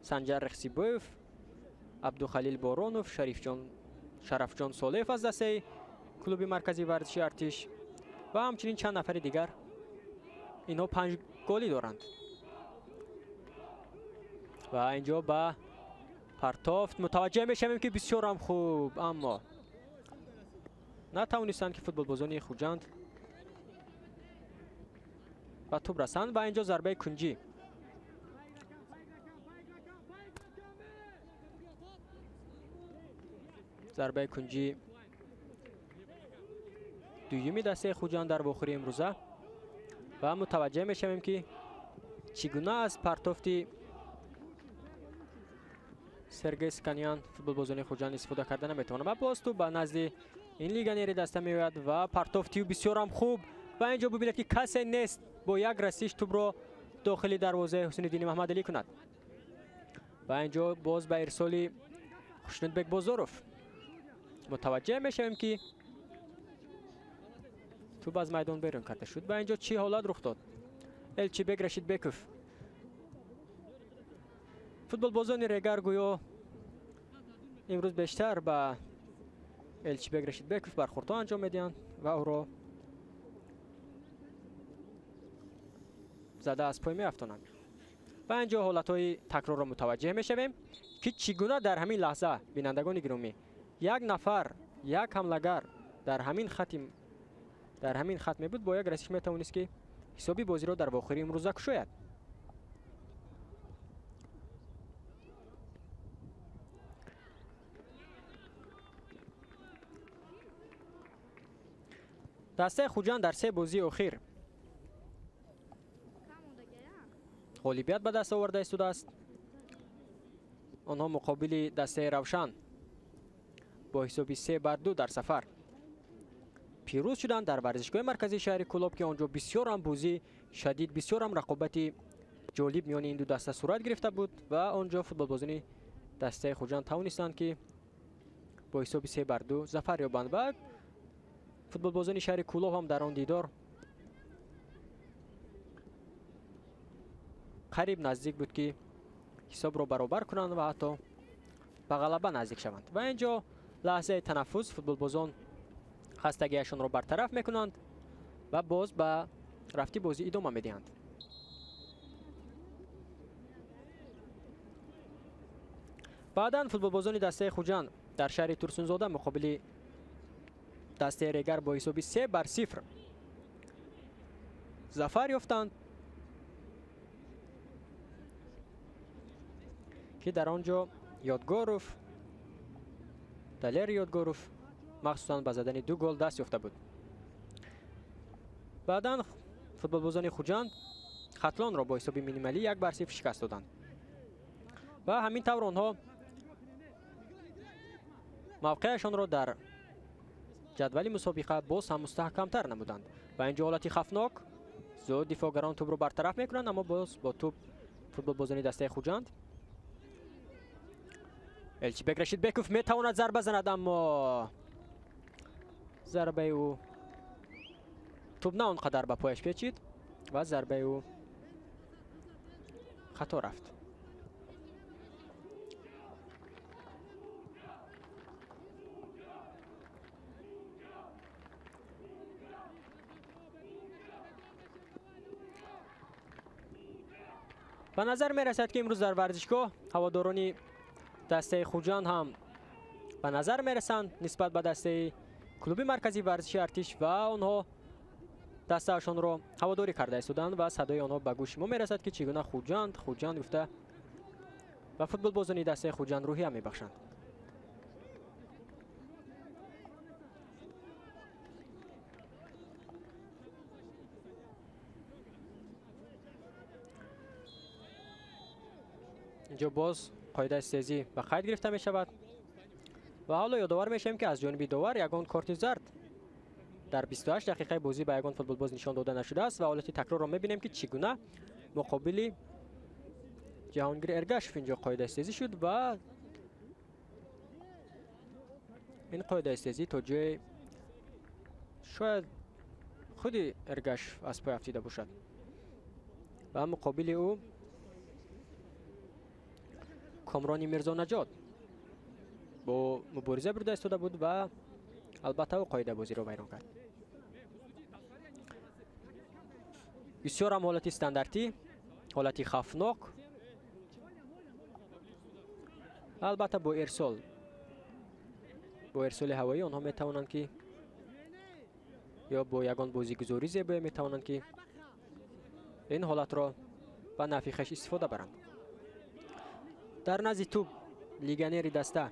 Санҷар Рехсибоев, Абдухалил Боронов, Шарафҷон Солеев аз дастаи клуби марказии варзиши Артиш ва ҳамчунин чанд нафари дигар, инҳо 5 голӣ доранд. Ва инҷо ба партофт мутаваҷҷеҳ мешавем, ки бисёрам хуб, аммо натавонистанд, ки футболбозони Хуҷанд ба тӯб расанд. Ва инҷо зарбаи кунҷӣ. Зарбаи кунҷӣ дуюми дастаи Хуҷанд дар вохӯрии имрӯза. Ва мутаваҷҷеҳ мешавем, ки чӣ гуна аз партофти Сергей Сканян футболбозони Хуҷанд истифода карда наметавонад. Ва боз тӯб ба назди ин легионери даста меояд ва партофти ӯ бисёрам хуб. Ва инҷо бибинед, ки касе нест бо як расиш тӯбро дохили дарвозаи Ҳусниddини Маҳмадалӣ кунад. Ва инҷо боз ба ирсоли Хушнудбек Бозоров мутаваҷҷеҳ мешавем, ки тӯб аз майдон берун карда шуд. Ва инҷо чӣ ҳолат рух дод? Элчибек Рашидбеков, футболбозони Регар гӯё имрӯз бештар ба Элчибек Рашидбеков бархӯрдҳо анҷом медиҳанд ва ӯро зада аз пой меафтонанд. Ва инҷо ҳолатҳои такрорро мутаваҷҷеҳ мешавем, ки чӣ гуна дар ҳамин лаҳза, бинандагони гиромӣ, як нафар, як ҳамлагар дар ҳамин хат мебуд, бо як расиш метавонист, ки ҳисоби бозиро дар вохӯрии имрӯза кушояд. Дастаи Хуҷанд дар 3 бозии охир ғолибият ба даст оварда истодааст. Онҳо муқобили дастаи Равшан бо ҳисоби 3-2 дар сафар пирӯз шуданд дар варзишгоҳи марказии шаҳри Кӯлоб, ки он ҷо бисёрам бозӣ шадид, бисёрам рақобати ҷолиб миёни ин ду даста сурат гирифта буд ва он ҷо футболбозони дастаи Хуҷанд тавонистанд, ки бо ҳисоби 3-2 зафар ёбанд. Ва футболбозони шаҳри Кӯлоб ҳам дар он дидор қариб наздик буд, ки ҳисобро баробар кунанд ва ҳатто ба ғалаба наздик шаванд. Ва ин ҷо лаҳзаи танаффус, футболбозон хастагиашонро бартараф мекунанд ва боз ба рафти бозӣ идома медиҳанд. Баъдан футболбозони дастаи Хуҷанд дар шаҳри Турсунзода муқобили дастаи Регар бо ҳисоби 3-0 зафар ёфтанд, ки дар он ҷо Ёдгоров, Далер Ёдгоров махсусан ба задани 2 гол даст ёфта буд. Баъдан футболбозони Хуҷанд Хатлонро бо ҳисоби минималӣ 1-0 шикаст доданд ва ҳамин тавр онҳо мавқеашонро дар ҷадвали мусобиқа боз ҳам мустаҳкамтар намуданд. Ва инҷо ҳолати хавфнок, зуд дифоъгарон тӯбро бартараф мекунанд, аммо боз бо тӯб футболбозони дастаи Хуҷанд. Элчибек Рашидбеков метавонад зарба занад, аммо зарбаи ӯ тӯб на он қадар ба пояш печид ва зарбаи ӯ хато рафт. Ба назар мерасад, ки имрӯз дар варзишгоҳ ҳаводорони дастаи Хуҷанд ҳам ба назар мерасанд нисбат ба дастаи клуби марказии варзиши Артиш ва онҳо дастаашонро ҳаводорӣ карда истоданд ва садои онҳо ба гӯши мо мерасад, ки чӣ гуна Хуҷанд, Хуҷанд гуфта ва футболбозони дастаи Хуҷанд рӯҳия мебахшанд. Инҷо боз қоидаи стезӣ ба қайд гирифта мешавад ва ҳоло ёдовар мешавем, ки аз ҷониби довар ягон корти зард дар 28 дақиқаи бозӣ ба ягон футболбоз нишон дода нашудааст ва ҳолати такрорро мебинем, ки чӣ гуна муқобили Ҷаҳонгир Эргашев инҷо қоидаи стезӣ шуд ва ин қоидаи стезӣ то ҷое шояд худи Эргашев аз пой афтида бошад ва муқобили ӯ Комрони Мирзонаҷот бо мубориза бурда истода буд ва албатта ӯ қоидабозиро вайрон кард. Бисёр ҳам ҳолати стандартӣ, ҳолати хавфнок, албатта бо ирсоли ҳавоӣ онҳо метавонанд, ки ё бо ягон бозигузорӣ зебое метавонанд, ки ин ҳолатро ба нафъи хеш истифода баранд. Дар назди тӯб легионери даста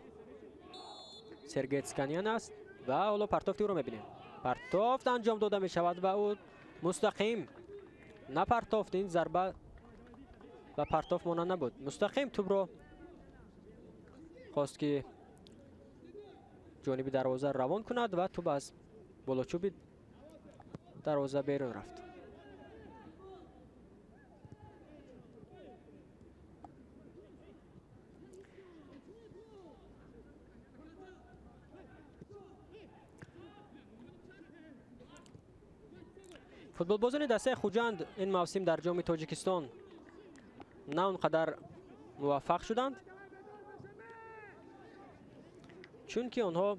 Сергей Цканян аст ва ҳоло партофти ӯро мебинем. Партофт анҷом дода мешавад ва ӯ мустақим на партофт, ин зарба ба партофт монанд набуд. Мустақим тӯбро хост, ки ҷониби дарвоза равон кунад ва тӯб аз болочӯби дарвоза берун рафт. Футболбозони дастаи Хуҷанд ин мавсим дар ҷоми Тоҷикистон на он қадар муваффақ шуданд, чунки онҳо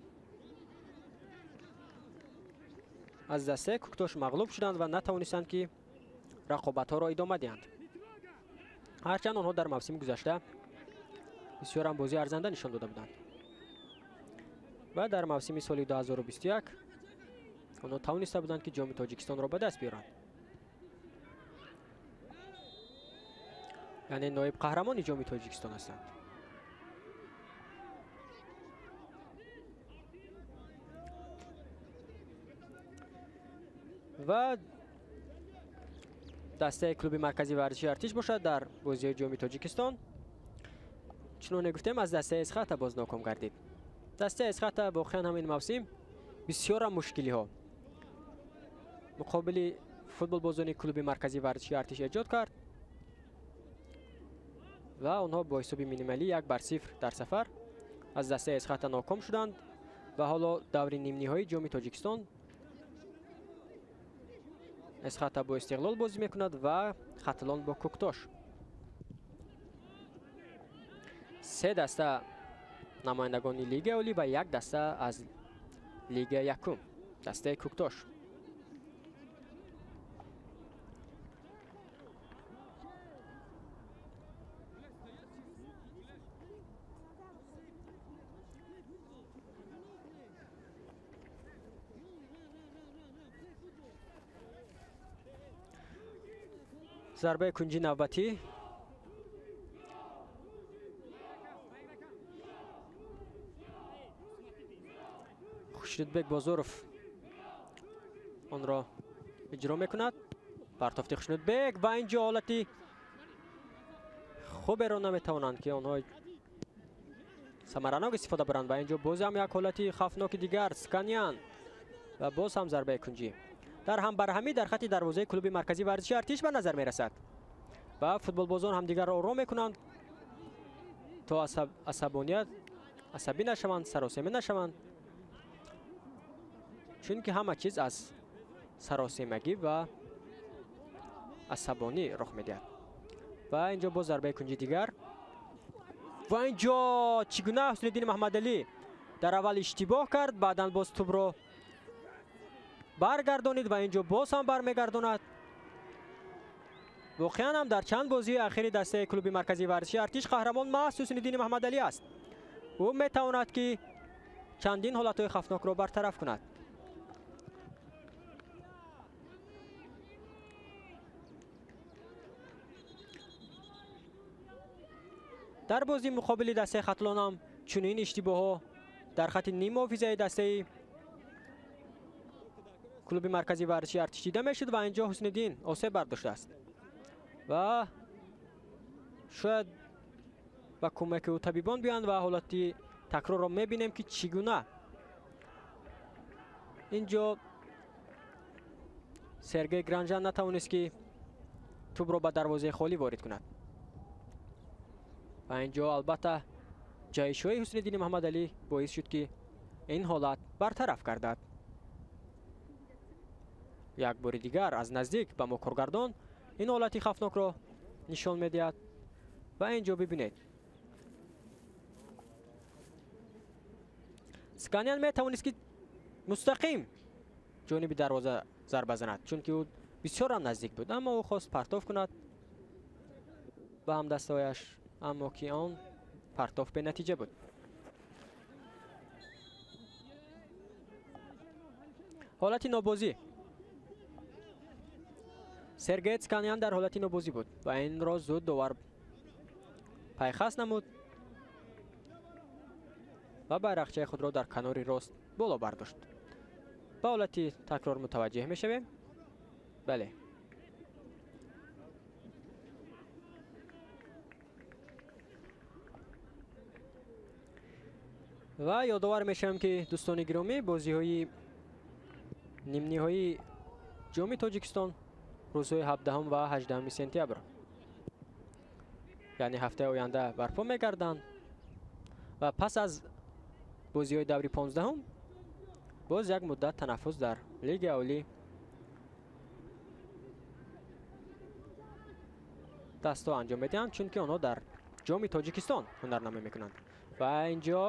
аз дастаи Куктош мағлуб шуданд ва натавонистанд, ки рақобатҳоро идома диҳанд. Ҳарчанд онҳо дар мавсими гузашта бисёрам бозии арзанда нишон дода буданд ва дар мавсими соли 2021 онҳо тавониста буданд, ки ҷоми Тоҷикистонро ба даст биёранд. Яъне ноиб қаҳрамони ҷоми Тоҷикистон ҳастанд. Ва дастаи клуби марказии варзиши Артиш бошад дар бозиҳои ҷоми Тоҷикистон чуноне гуфтем аз дастаи Эсхата боз ноком гардид. Дастаи Эсхата воқеан ҳамин мавсим бисёрам мушкилиҳо муқобили футболбозони клуби марказии варзиши Артиш эҷод кард ва онҳо бо ҳисоби минималӣ 1-0 дар сафар аз дастаи Эсхата ноком шуданд ва ҳоло даври нимниҳоии ҷоми Тоҷикистон Эсхата бо Истиқлол бозӣ мекунад ва Хатлон бо Куктош. Се даста намояндагони Лигаи Олӣ ва як даста аз Лигаи якум, дастаи Куктош. Зарбаи кунҷи навбатӣ Хушридбек Бозоров онро иҷро мекунад. Партофти Хушнудбек ва инҷо ҳолати хуберо наметавонанд, ки онҳо самаранок истифода баранд ва инҷо боз ҳам як ҳолати хавфноки дигар. Сканян Ва боз ҳам зарбаи кунҷӣ. Дар ҳам барҳамӣ дар хати дарвозаи клуби марказии варзиши Артиш ба назар мерасад. Ва футболбозон ҳамдигарро ором мекунанд то асабоният асабӣ нашаванд, саросема нашаванд, чунки ҳама чиз аз саросемагӣ ва асабонӣ рух медиҳад. Ва инҷо боз зарбаи кунҷи дигар. Ва инҷо чӣ гуна Ҳусниддини Маҳмадалӣ дар аввал иштибоҳ кард, баъдан боз тӯбро баргардонид ва инҷо боз ҳам бармегардонад. Воқеан ҳам дар чанд бозии ахири дастаи клуби марказии варзиши Артиш қаҳрамон маҳз Ҳусниддини Маҳмадалӣ аст. Ӯ метавонад ки чандин ҳолатҳои хавфнокро бартараф кунад. Дар бозии муқобили дастаи Хатлон ҳам чунин иштибоҳҳо дар хати ниммуҳофизаи дастаи клуби марказии варзиши Артиш дида мешуд ва инҷо Ҳусниддин осеб бардоштааст ва шояд ба кӯмаки ӯ табибон биёянд ва ҳолати такрорро мебинем ки чӣ гуна инҷо Сергей Гранжан натавонист ки тӯбро ба дарвозаи холӣ ворид кунад. Ва инҷо албатта ҷаҳишҳои Ҳусниддини Маҳмадалӣ боис шуд ки ин ҳолат бартараф гардад. Як бори дигар аз наздик ба мо коргардон ин ҳолати хавфнокро нишон медиҳад ва инҷо бибинед. Сканян метавонист ки мустақим ҷониби дарвоза зарба занад, чунки ӯ бисёрам наздик буд, аммо ӯ хост партоф кунад ба ҳамдастҳояш, аммо ки он партоф бенатиҷа буд. Ҳолати нобозӣ. Сергей Цканян дар ҳолати нобозӣ буд ва инро зуд довар пайхас намуд ва байрақчаи худро дар канори рост боло бардошт. Ба ҳолати такрор мутаваҷҷеҳ мешавем. Бале. Ва ёдовар мешавем ки дӯстони гиромӣ, бозиҳои нимниҳоии ҷоми Тоҷикистон рӯзҳои 17 ва 18 сентябр, яъне ҳафтаи оянда барпо мегарданд ва пас аз бозиҳои даври 15 боз як муддат танаффус дар лигаи олӣ дастҳо анҷом медиҳанд, чунки онҳо дар ҷоми Тоҷикистон ҳунарнамоӣ мекунанд. Ва инҷо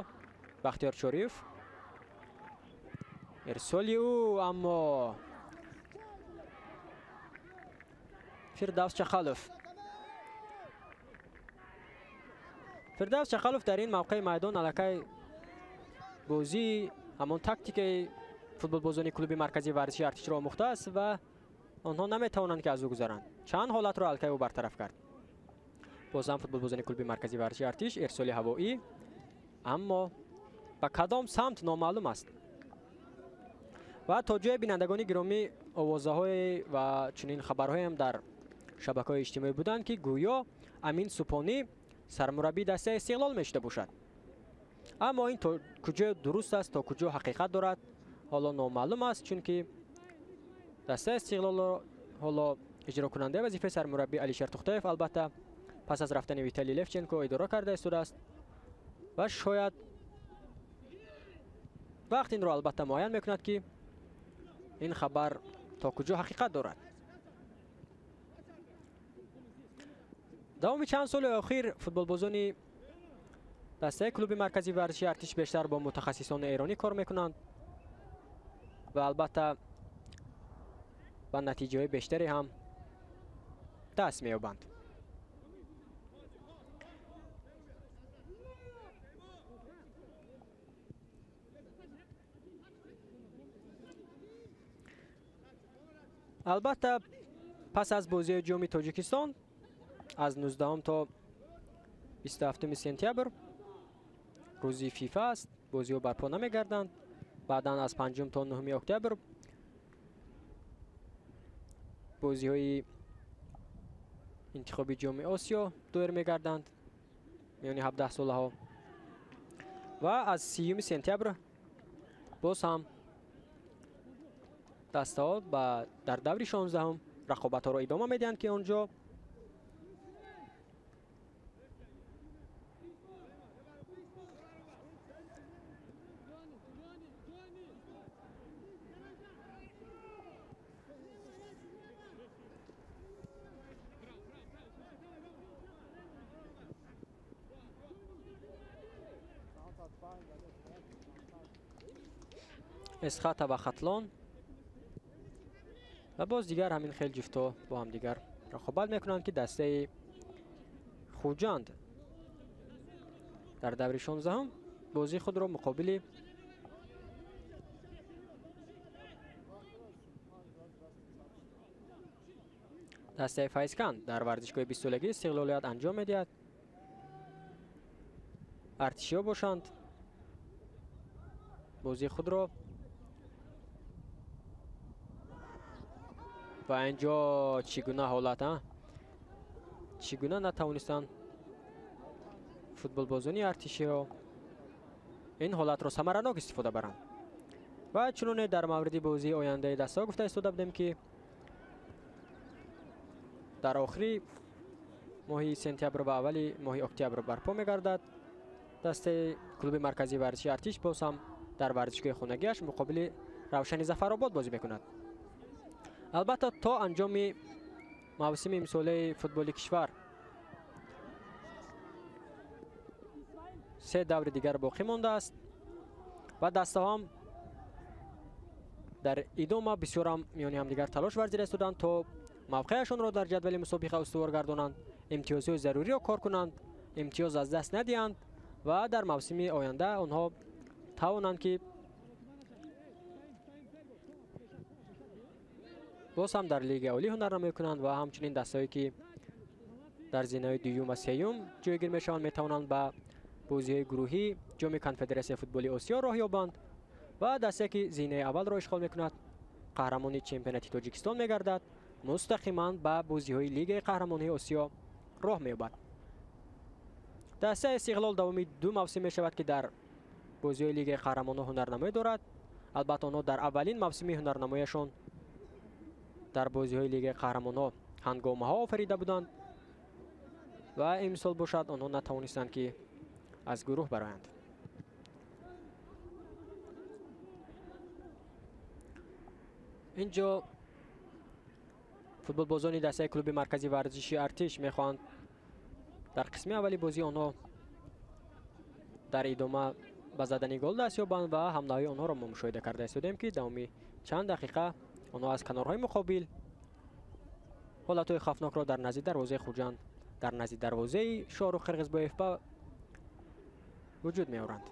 Бахтиёр Чориев ирсоли ӯ, аммо Фирдавс Чақалов. Фирдавс Чақалов дар ин мавқеи майдон аллакай бозии ҳамон тактикаи футболбозони клуби марказии варзиши Артишро омӯхтааст ва онҳо наметавонанд ки аз ӯ гузаранд. Чанд ҳолатро аллакай ӯ бартараф кард. Боз ҳам футболбозони клуби марказии варзиши Артиш ирсоли ҳавоӣ, аммо ба кадом самт номаълум аст. Ва то ҷои бинандагони гиромӣ овозаҳое ва чунин хабарҳоям дар шабакаҳои иҷтимоӣ буданд ки гӯё Амин Супонӣ сармураббии дастаи Истиқлол мешуда бошад. Аммо ин то куҷо дуруст аст, то куҷо ҳақиқат дорад, ҳоло номаълум аст, чунки дастаи Истиқлолро ҳоло иҷрокунандаи вазифаи сармураббӣ Алишер Тухтаев албатта пас аз рафтани Виталий Левченко идора карда истодааст ва шояд вақт инро албатта муайян мекунад ки ин хабар то куҷо ҳақиқат дорад. Давоми чанд соли охир футболбозони дастаи клуби марказии варзиши Артиш бештар бо мутахассисони эронӣ кор мекунанд ва албатта ба натиҷаҳои бештаре ҳам даст меёбанд. Албатта пас аз бозиҳои ҷоми Тоҷикистон аз 19 то 27 сентябр рӯзи ФИФА аст, бозиҳо барпо намегарданд. Баъдан аз 5 то 9 октябр бозиҳои интихоби ҷоми Осиё доир мегарданд миёни 17 солаҳо ва аз 30 сентябр боз ҳам Дастаҳо дар даври 16 рақобатҳоро идома медиҳанд, ки он ҷо Эсхата ва Хатлон ва боз дигар ҳамин хел ҷуфтҳо бо ҳамдигар рақобат мекунанд, ки дастаи Хуҷанд дар даври 16 бозии худро муқобили дастаи Файзканд дар варзишгоҳи 20-солагии Истиқлолият анҷом медиҳад. Артишиҳо бошанд бозии худро ва инҷо чӣ гуна ҳолат, чӣ гуна натавонистанд футболбозони артишиҳо ин ҳолатро самаранок истифода баранд. Ва чуноне дар мавриди бозии ояндаи дастаҳо гуфта истода будем, ки дар охири моҳи сентябр ва аввали моҳи октябр барпо мегардад. Дастаи клуби марказии варзиши Артиш боз ҳам дар варзишгоҳи хонагиаш муқобили Равшани Зафаробод бозӣ мекунад. Албатта, то анҷоми мавсими имсолаи футболи кишвар 3 даври дигар боқӣ мондааст ва дастаҳо дар идома бисёрам миёни ҳамдигар талош варзида истоданд, то мавқеашонро дар ҷадвали мусобиқа устувор гардонанд, имтиёзҳои заруриро кор кунанд, имтиёз аз даст надиҳанд ва дар мавсими оянда онҳо тавонанд, ки боз ҳам дар лигаи олӣ ҳунарнамоӣ кунанд ва ҳамчунин дастаҳое, ки дар зинаҳои дуюм ва сеюм ҷойгир мешаванд, метавонанд ба бозиҳои гурӯҳӣ ҷоми конфедератсияи футболи Осиё роҳ ёбанд ва дастае, ки зинаи аввалро ишғол мекунад, қаҳрамони чемпионати Тоҷикистон мегардад, мустақиман ба бозиҳои лигаи қаҳрамонии Осиё роҳ меёбад. Дастаи Истиқлол давоми 2 мавсим мешавад, ки дар бозиҳои лигаи қаҳрамонҳо ҳунарнамоӣ дорад. Албатта, онҳо дар аввалин мавсими ҳунарнамоиашон дар бозиҳои лигаи қаҳрамонҳо ҳангомаҳо офарида буданд ва имсол бошад онҳо натавонистанд, ки аз гурӯҳ бароянд. Инҷо футболбозони дастаи клуби марказии варзиши Артиш мехоҳанд дар қисми аввали бозӣ онҳо дар идома ба задани гол даст ёбанд ва ҳамлаҳои онҳоро мо мушоҳида карда истодем, ки давоми чанд дақиқа онҳо аз канорҳои муқобил ҳолатҳои хавфнокро дар назди дарвозаи Хуҷанд, дар назди дарвозаи Шоҳрух Қирғизбоев ба вуҷуд меоранд.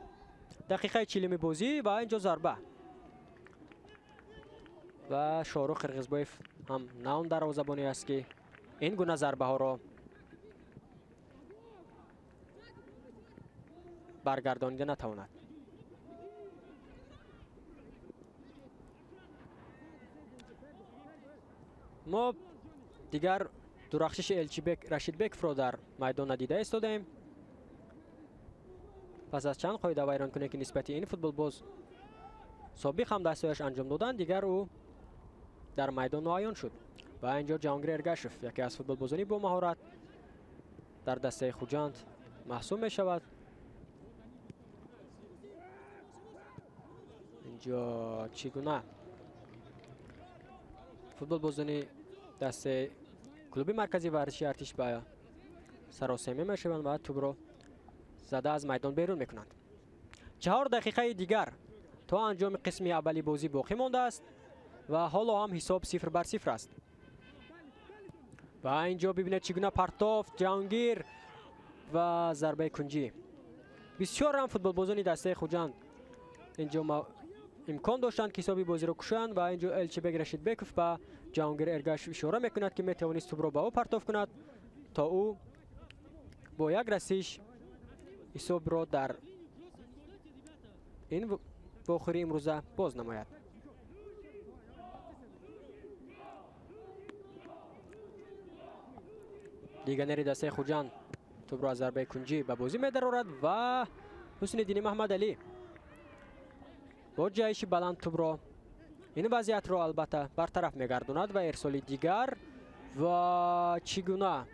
Дақиқаи 40-уми бозӣ ва инҷо зарба ва Шоҳрух Қирғизбоев ҳам на он дарвозабоне аст, ки ин гуна зарбаҳоро баргардонида натавонад. Мо дигар дурахшиши Элчибек Рашидбековро дар майдон надида истодаем. Пас аз чанд қоида вайронкунӣ, ки нисбати ин футболбоз собиқ ҳам дастҳояш анҷом доданд, дигар ӯ дар майдон ноаён шуд. Ва инҷо Ҷаҳонгир Эргашев, яке аз футболбозони бо маҳорат дар дастаи Хуҷанд маҳсуб мешавад. Инҷо чӣ гуна футболбозони дастаи клуби марказии варзиши Артиш ба саросема мешаванд ва тӯбро зада аз майдон берун мекунанд. 4 дақиқаи дигар то анҷоми қисми аввали бозӣ боқӣ мондааст ва ҳоло ҳам ҳисоб 0-0 аст. Ва инҷо бибинед чӣ гуна партофт Ҷаҳонгир ва зарбаи кунҷӣ. Бисёр ҳам футболбозони дастаи Хуҷанд инҷо имкон доштанд, ки ҳисоби бозиро кушоянд ва инҷо Элчибек Рашидбеков ба Ҷаҳонгир Эргашев ишора мекунад, ки метавонист тӯбро ба ӯ партоф кунад, то ӯ бо як расиш ҳисобро дар ин вохӯрии имрӯза боз намояд. Легионери дастаи Хуҷанд тӯбро аз зарбаи кунҷӣ ба бозӣ медарорад ва Ҳусниддини Маҳмадалӣ бо ҷаҳиши баланд тӯбро Ин вазъиятро албатта бартараф мегардонад ва ирсоли дигар ва чӣ гуна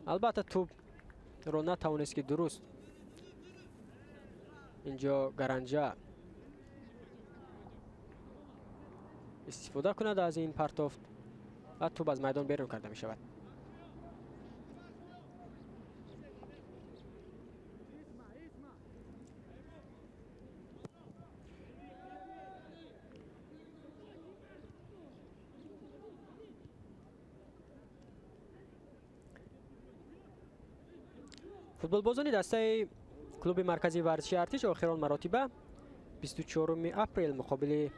албатта тӯбро натавонист ки дуруст инҷо Гаранҷа истифода кунад аз ин партофт ва тӯб аз майдон берун карда мешавад. Футболбозони дастаи клуби марказии варзиши Артиш охирон маротиба 24 апрел муқобили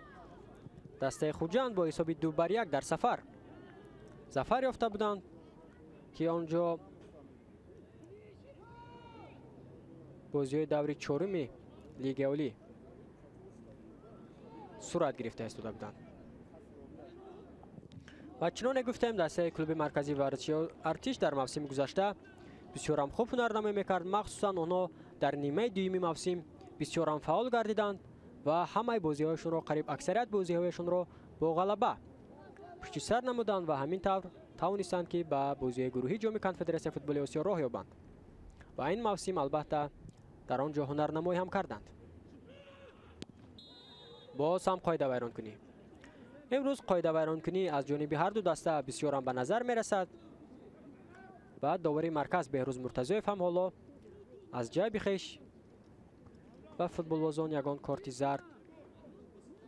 дастаи Хуҷанд бо ҳисоби 2-1 дар сафар зафар ёфта буданд, ки он ҷо бозиҳои даври чоруми Лигаи Олӣ сурат гирифта истода буданд. Ва чуноне гуфтем, дастаи клуби марказии варзиши Артиш дар мавсими гузашта бисёрам хуб ҳунарнамоӣ мекард. Махсусан онҳо дар нимаи дуюми мавсим бисёрам фаъол гардиданд ва ҳамаи бозиҳояшонро, қариб аксарият бозиҳояшонро бо ғалаба пушти сар намуданд ва ҳамин тавр тавонистанд, ки ба бозиҳои гурӯҳии ҷоми конфедератсияи футболи Осиё роҳ ёбанд. Ва ин мавсим албатта дар он ҷо ҳунарнамоӣ ҳам карданд. Боз ҳам қоидавайронкунӣ. Имрӯз қоидавайронкунӣ аз ҷониби ҳар ду даста бисёрам ба назар мерасад ва довари марказ Беҳрӯз Муртазоев ҳам ҳоло аз ҷайби хеш ва футболбозон ягон корти зард,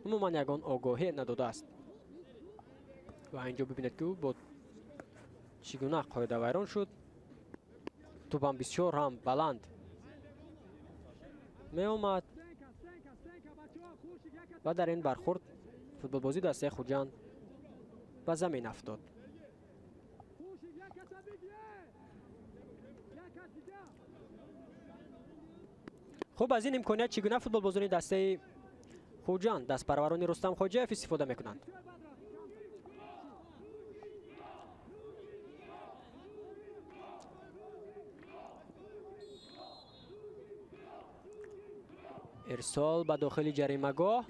умуман ягон огоҳӣ надодааст. Ва инҷо бибинед, ки ӯ бо чӣ гуна қоидавайрон шуд. Тӯбам бисёр ҳам баланд меомад ва дар ин бархурд футболбозии дастаи Хуҷанд ба замин афтод. Хуб, аз ин имконият чӣ гуна футболбозони дастаи Хуҷанд, дастпарварони Рустам Хоҷаев истифода мекунанд? Ирсол ба дохили ҷаримагоҳ.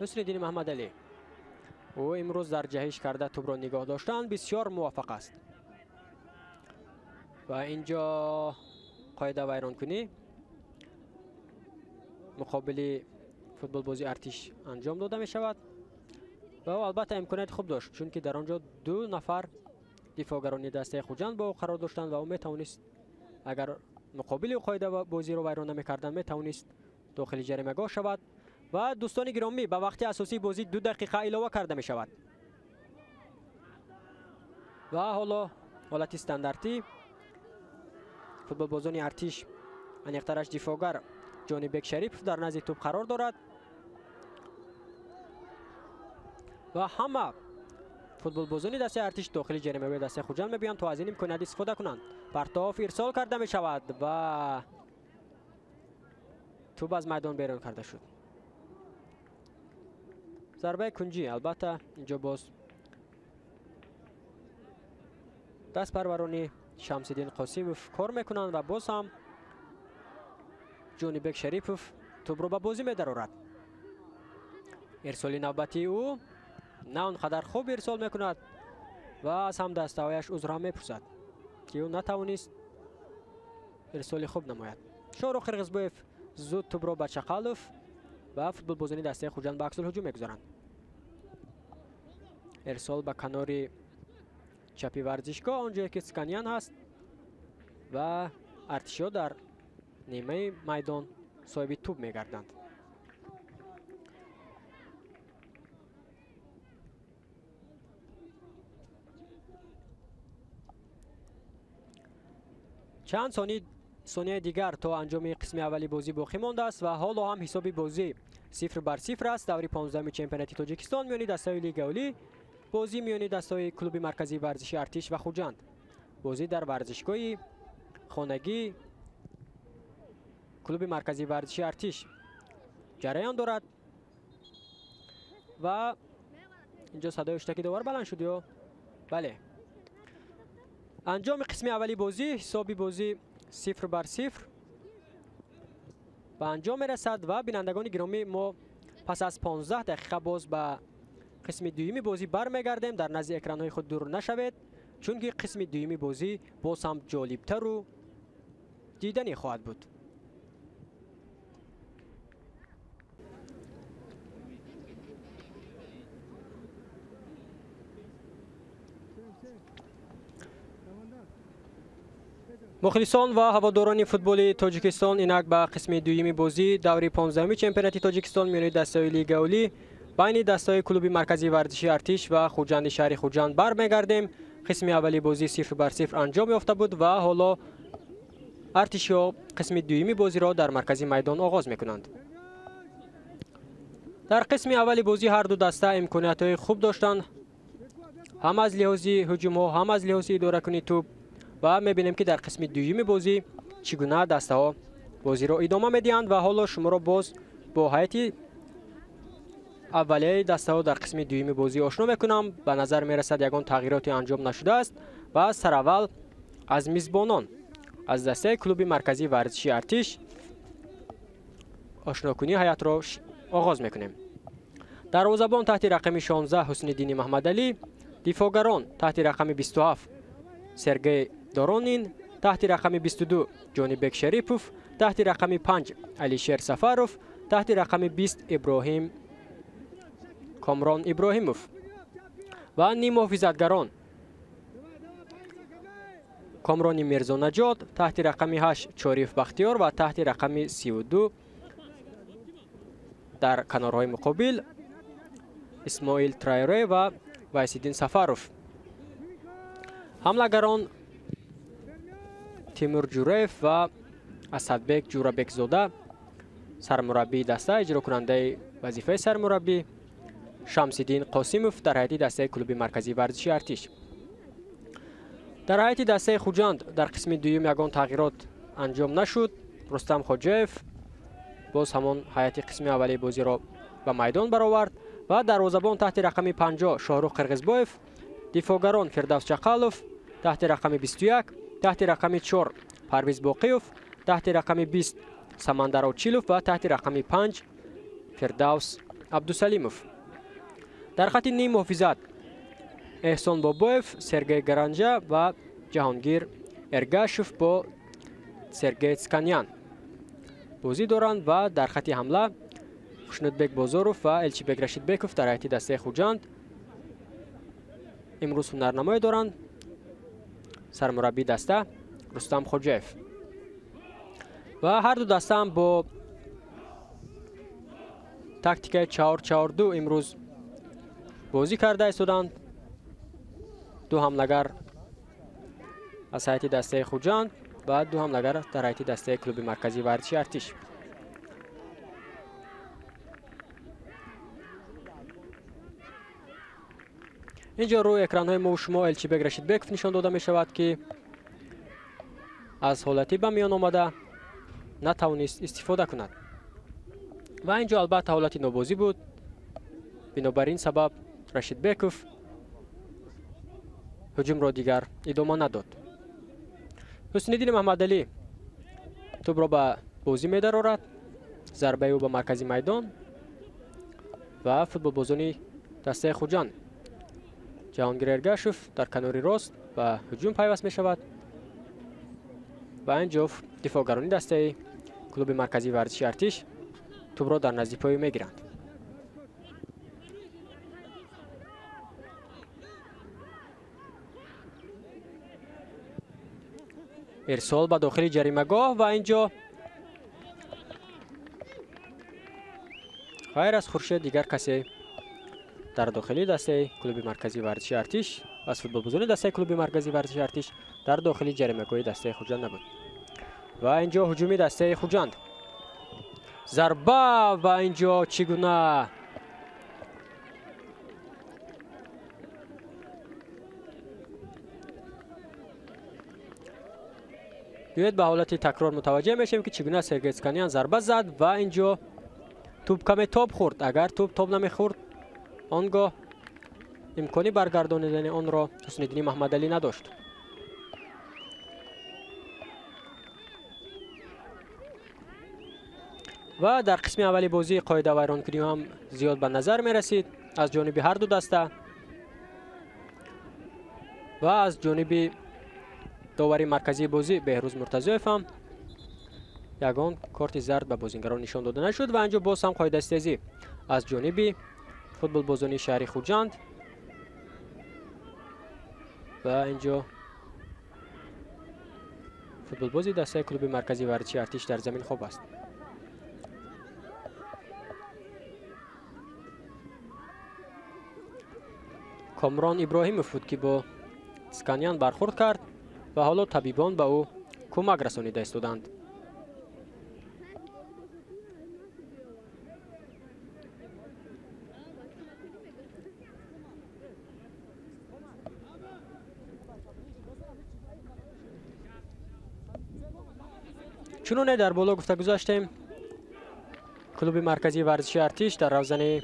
Ҳусниддини Маҳмадалӣ. Ӯ имрӯз дар ҷаҳиш карда тӯбро нигоҳ доштан бисёр муваффақ аст. Ва инҷо қоида вайронкунӣ муқобили футболбози Артиш анҷом дода мешавад ва ӯ албатта имконияти хуб дошт, чунки дар он ҷо ду нафар дифоъгарони дастаи Хуҷанд бо ӯ қарор доштанд ва ӯ метавонист, агар муқобили қоида бозиро вайрон намекарданд, метавонист дохили ҷаримагоҳ шавад. Ва дӯстони гиромӣ, ба вақти асосии бозӣ 2 дақиқа илова карда мешавад. Ва ҳоло ҳолати стандартӣ футболбозони Артиш, аниқтараш дифоъгар Ҷонибек Шарипов дар назди тӯб қарор дорад ва ҳама футболбозони дастаи Артиш дохили ҷаримагоҳи дастаи Хуҷанд мебиёнд то аз ин имконият истифода кунанд. Партоф ирсол карда мешавад ва тӯб аз майдон берун карда шуд. Зарбаи кунҷӣ, албатта инҷо боз дастпарварони Шамсиддин Қосимов кор мекунанд ва боз ҳам Ҷонибек Шарипов тӯбро ба бозӣ медарорад. Ирсоли навбатии ӯ на он қадар хуб ирсол мекунад ва аз ҳамдастаҳояш узр ҳам мепурсад, ки ӯ натавонист ирсоли хуб намояд. Шоҳрух Қирғизбоев зуд тӯбро ба Чақалов ва футболбозони дастаи Хуҷанд ба аксулҳуҷум мегузоранд. Ирсол ба канори чапи варзишгоҳ, он ҷое ки Сканян ҳаст ва артишиҳо дар нимаи майдон соҳиби тӯб мегарданд. Чанд сонияи дигар то анҷоми қисми аввали бозӣ боқӣ мондааст ва ҳоло ҳам ҳисоби бозӣ 0-0 аст. Даври 15-уми чемпионати Тоҷикистон миёни дастаҳои Лигаи Олӣ, бозӣ миёни дастаҳои клуби марказии варзиши Артиш ва Хуҷанд. Бозӣ дар варзишгоҳи хонагӣ клуби марказии варзиши Артиш ҷараён дорад ва инҷо садои ҳуштаки довар баланд шуд ё? Бале. Анҷоми қисми аввали бозӣ, ҳисоби бозӣ 0-0 ба анҷом мерасад ва бинандагони гиромӣ, мо Пас аз 15 дақиқа боз ба қисми дуюми бозӣ бармегардем. Дар назди экранҳои худ дур нашавед, чунки қисми дуюми бозӣ боз ҳам ҷолибтару диданӣ хоҳад буд. Мухлисон ва ҳаводорони футболи Тоҷикистон, инак ба қисми дуюми бозӣ даври 15-уми чемпионати Тоҷикистон миёни дастаҳои Лигаи Олӣ байни дастаҳои клуби марказии варзиши Артиш ва Хуҷанди шаҳри Хуҷанд бармегардем. Қисми аввали бозӣ 0-0 анҷом ёфта буд ва ҳоло артишиҳо қисми дуюми бозиро дар маркази майдон оғоз мекунанд. Дар қисми аввали бозӣ ҳар ду даста имкониятҳои хуб доштанд, ҳам аз лиҳози ҳуҷумҳо, ҳам аз лиҳози идоракунии тӯб, ва мебинем ки дар қисми дуюми бозӣ чӣ гуна дастаҳо бозиро идома медиҳанд. Ва ҳоло шуморо боз бо ҳайати аввалияи дастаҳо дар қисми дуюми бозӣ ошно мекунам. Ба назар мерасад ягон тағйироте анҷом нашудааст ва сараввал аз мизбонон, аз дастаи клуби марказии варзиши Артиш ошнокунии ҳайатро оғоз мекунем. Дарвозабон таҳти рақами 16 Ҳусниддини Маҳмадалӣ, дифоъгарон таҳти рақами 27 Сергей Доронин, таҳти рақами 22 Ҷонибек Шарипов, таҳти рақами 5 Алишер Сафаров, таҳти рақами 20 Иброҳим Комрон Иброҳимов ва ниммуҳофизатгарон Комрони Мирзонаҷот, таҳти рақами 8 Чориев Бахтиёр ва таҳти рақами 32 дар канорҳои муқобил Исмоил Трайре ва Вайсиддин Сафаров. Ҳамлагарон Тимур Ҷураев ва Асадбек Ҷурабекзода, сармураббии даста, иҷрокунандаи вазифаи сармураббӣ Шамсиддин Қосимов дар ҳайати дастаи клуби марказии варзиши Артиш. Дар ҳайати дастаи Хуҷанд дар қисми дуюм ягон тағйирот анҷом нашуд. Рустам Хоҷаев боз ҳамон ҳайати қисми аввалии бозиро ба майдон баровард ва дарвозабон таҳти рақами 50 Шоҳрух Қирғизбоев, дифоъгарон Фирдавс Чақалов таҳти рақами 21, таҳти рақами 4 Парвиз Боқиев, таҳти рақами 20 Самандар Очилов ва таҳти рақами 5 Фирдавс Абдусалимов. Дар хати ним муҳофизат Эҳсон Бобоев, Сергей Гаранҷа ва Ҷаҳонгир Эргашев бо Сергей Цканян бозӣ доранд ва дар хати ҳамла Хушнудбек Бозоров ва Элчибек Рашидбеков дар ҳайати дастаи Хуҷанд имрӯз ҳунарнамоӣ доранд. Сармураббии даста Рустам Хоҷаев. Ва ҳар ду даста ҳам бо тактикаи 4-4-2 имрӯз бозӣ карда истоданд. Ду ҳамлагар аз ҳайати дастаи Хуҷанд ва ду ҳамлагар дар ҳайати дастаи клуби марказии варзиши Артиш. Инҷо рӯи экранҳои мо шумо Элчибек Рашидбеков нишон дода мешавад, ки аз ҳолатӣ ба миён омада натавонист истифода кунад. Ва инҷо албатта ҳолати нобозӣ буд. Бинобар ин сабаб Рашидбеков ҳуҷумро дигар идома надод. Ҳусниддини Маҳмадалӣ тӯбро ба бозӣ медарорад. Зарбаи ӯ ба маркази майдон ва футболбозони дастаи Хуҷанд Ҷаҳонгир Эргашев дар канори рост ба ҳуҷум пайваст мешавад ва инҷо дифоъгарони дастаи клуби марказии варзиши Артиш тӯбро дар назди пой мегиранд. Ирсол ба дохили ҷаримагоҳ ва инҷо ғайр аз Хуршед дигар касе дар дохили дастаи клуби марказии варзиши Артиш аз футболбозони дастаи клуби марказии варзиши Артиш дар дохили ҷаримагоҳи дастаи Хуҷанд набуд. Ва инҷо ҳуҷуми дастаи Хуҷанд, зарба ва инҷо чӣ гуна биёед ба ҳолати такрор мутаваҷҷеҳ мешавем, ки чӣ гуна Сергей Цканян зарба зад ва инҷо тӯб каме тоб хӯрд. Агар тӯб тоб намехӯрд, он гоҳ имкони баргардонидани онро Ҳусниддини Маҳмадалӣ надошт. Ва дар қисми аввали бозӣ қоида вайронкунӣ ҳам зиёд ба назар мерасид аз ҷониби ҳар ду даста ва аз ҷониби довари марказии бозӣ Беҳрӯз Муртазоев ҳам ягон корти зард ба бозингарон нишон дода нашуд ва анҷо боз ҳам қоидастезӣ аз ҷониби футболбозони шаҳри Хуҷанд ва инҷо футболбози дастаи клуби марказии варзиши Артиш дар замин хоб аст. Комрон Иброҳимов буд, ки бо Сканян бархӯрд кард ва ҳоло табибон ба ӯ кӯмак расонида истоданд. Чуноне дар боло гуфта гузаштем, клуби марказии варзиши Артиш дар равзани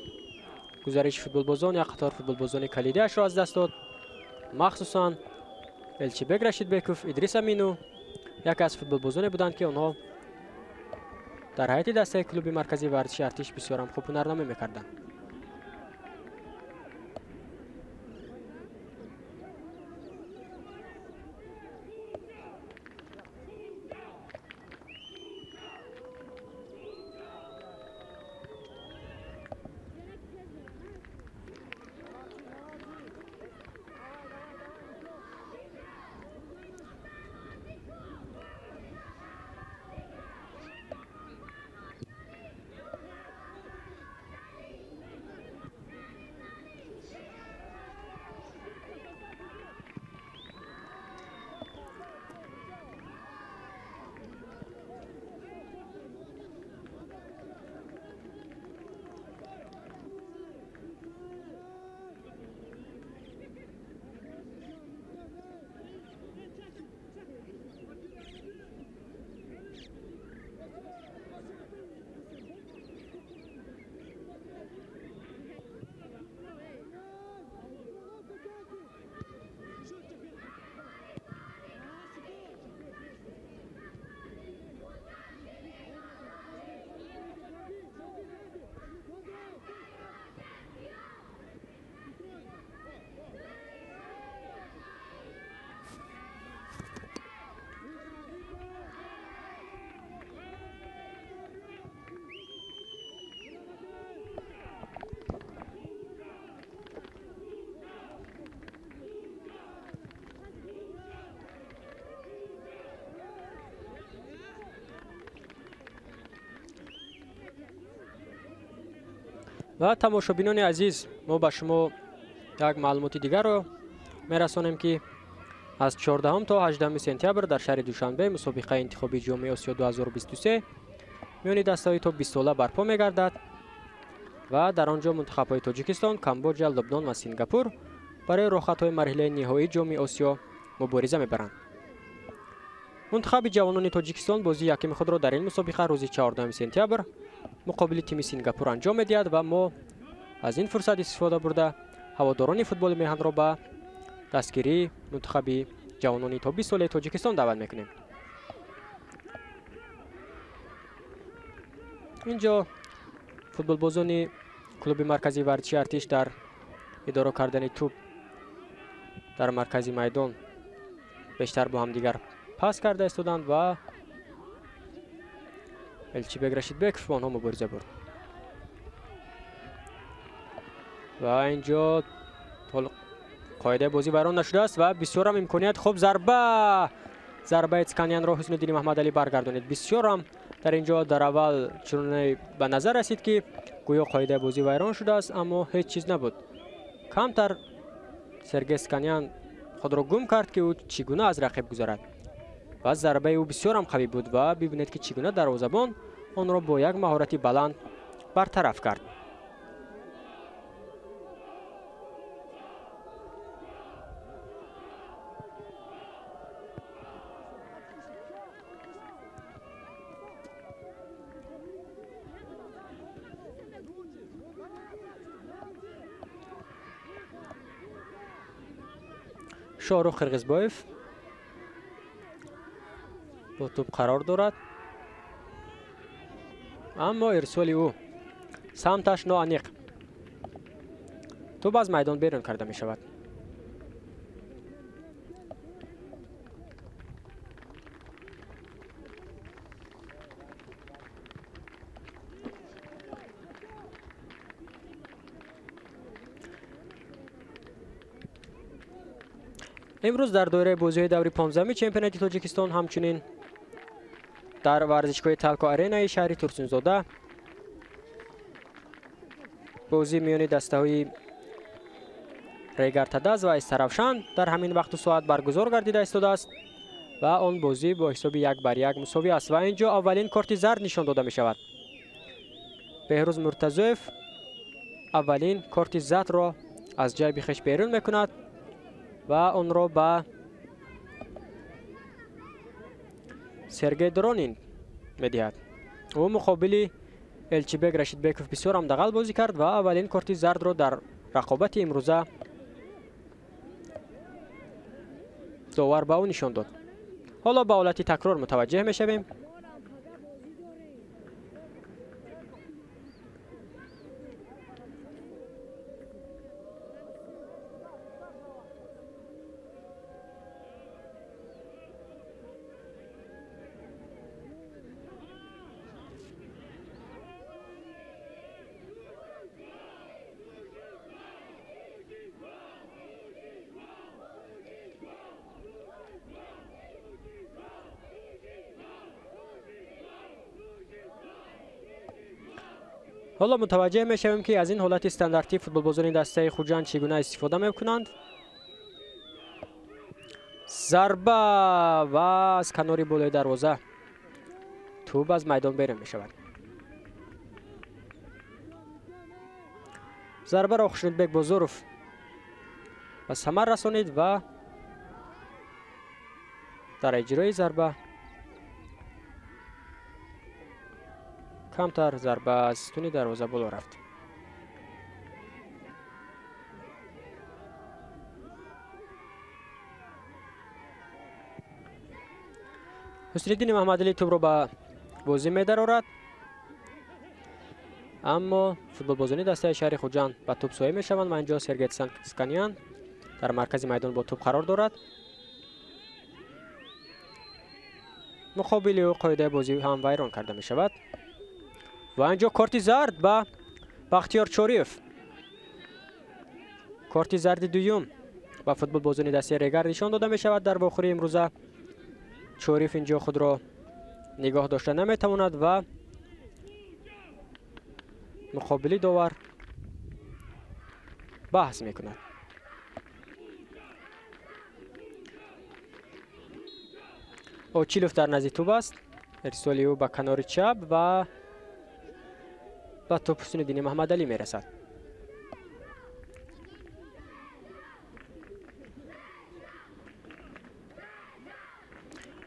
гузариши футболбозон як қатор футболбозони калидиашро аз даст дод. Махсусан Элчибек Рашидбеков, Идрис Амину яке аз футболбозоне буданд, ки онҳо дар ҳайати дастаи клуби марказии варзиши Артиш бисёрам хуб ҳунарнамоӣ мекарданд. Ва тамошобинони азиз, мо ба шумо як маълумоти дигарро мерасонем, ки аз 14 то 18 сентябр дар шаҳри Душанбе мусобиқаи интихобии Ҷоми Осиё 2023 миёни дастаҳои то 20 сола барпо мегардад ва дар он ҷо мунтахабҳои Тоҷикистон, Камбоҷа, Лубнон ва Сингапур барои роҳхатҳои марҳилаи ниҳоии Ҷоми Осиё мубориза мебаранд. Мунтахаби ҷавонони Тоҷикистон бозии якими худро дар ин мусобиқа рӯзи 14 сентябр муқобили тими Сингапур анҷом медиҳад ва мо аз ин фурсат истифода бурда ҳаводорони футболи меҳанро ба дастгирии мунтахаби ҷавонони то 20 солаи Тоҷикистон даъват мекунем. Инҷо футболбозони клуби марказии варзиши Артиш дар идора кардани тӯб дар маркази майдон бештар бо ҳамдигар пас карда истоданд ва Элчибек Рашидбеков бо онҳо мубориза бурд. Ва инҷо қоидаи бозӣ вайрон нашудааст ва бисёрам имконият хуб зарбаи Цканянро Ҳусниддини Маҳмадалӣ баргардонид. Бисёрам дар инҷо дар аввал чуноне ба назар расид, ки гӯё қоидаи бозӣ вайрон шудааст, аммо ҳеҷ чиз набуд. Камтар Сергей Сканян худро гум кард, ки ӯ чӣ гуна аз рақиб гузарад ва зарбаи ӯ бисёрам қавӣ буд ва бибинед, ки чӣ гуна дарвозабон онро бо як маҳорати баланд бартараф кард. Шоҳрух Қирғизбоев бо тӯб қарор дорад. Аммо ирсоли ӯ самташ ноаниқ. Тӯб аз майдон берун карда мешавад. Имрӯз дар доираи бозиҳои даври 15-ми чемпионати Тоҷикистон ҳамчунин дар варзишгоҳи Талко Аренаи шаҳри Турсунзода бозӣ миёни дастаҳои Регар-ТадАЗ ва Истаравшан дар ҳамин вақту соат баргузор гардида истодааст ва он бозӣ бо ҳисоби 1-1 мусовӣ аст ва ин ҷо аввалин корти зард нишон дода мешавад. Беҳрӯз Муртазоев аввалин корти зардро аз ҷайби хеш берун мекунад ва онро ба Сергей Доронин медиҳад. Ӯ муқобили Элчибек Рашидбеков бисёр ҳам дағал бозӣ кард ва аввалин корти зардро дар рақобати имрӯза довар ба ӯ нишон дод. Ҳоло ба ҳолати такрор мутаваҷҷеҳ мешавем. Ҳоло мутаваҷҷеҳ мешавем, ки аз ин ҳолати стандартӣ футболбозони дастаи Хуҷанд чӣ гуна истифода мекунанд. Зарба ва аз канори болои дарвоза тӯб аз майдон берун мешавад. Зарбаро Хушнудбек Бозоров ба самар расонид ва дар иҷрои зарба камтар зарба аз сутуни дарвоза боло рафт. Ҳусниддини Маҳмадалӣ тӯбро ба бозӣ медарорад, аммо футболбозони дастаи шаҳри Хуҷанд ба тӯб соҳиб мешаванд ва инҷо Сергей Сканян дар маркази майдон бо тӯб қарор дорад. Муқобили ӯ қоидаи бозӣ ҳам вайрон карда мешавад. Ва инҷо корти зард ба Бахтиёр Чориев. Корти зарди дуюм ба футболбозони дастаи Регар нишон дода мешавад дар вохӯрии имрӯза. Чориев инҷо худро нигоҳ дошта наметавонад ва муқобили довар баҳс мекунад. Очилов дар назди тӯб аст. Ирсоли ӯ ба канори чап ва ба тӯб Ҳусниддини Маҳмадалӣ мерасад.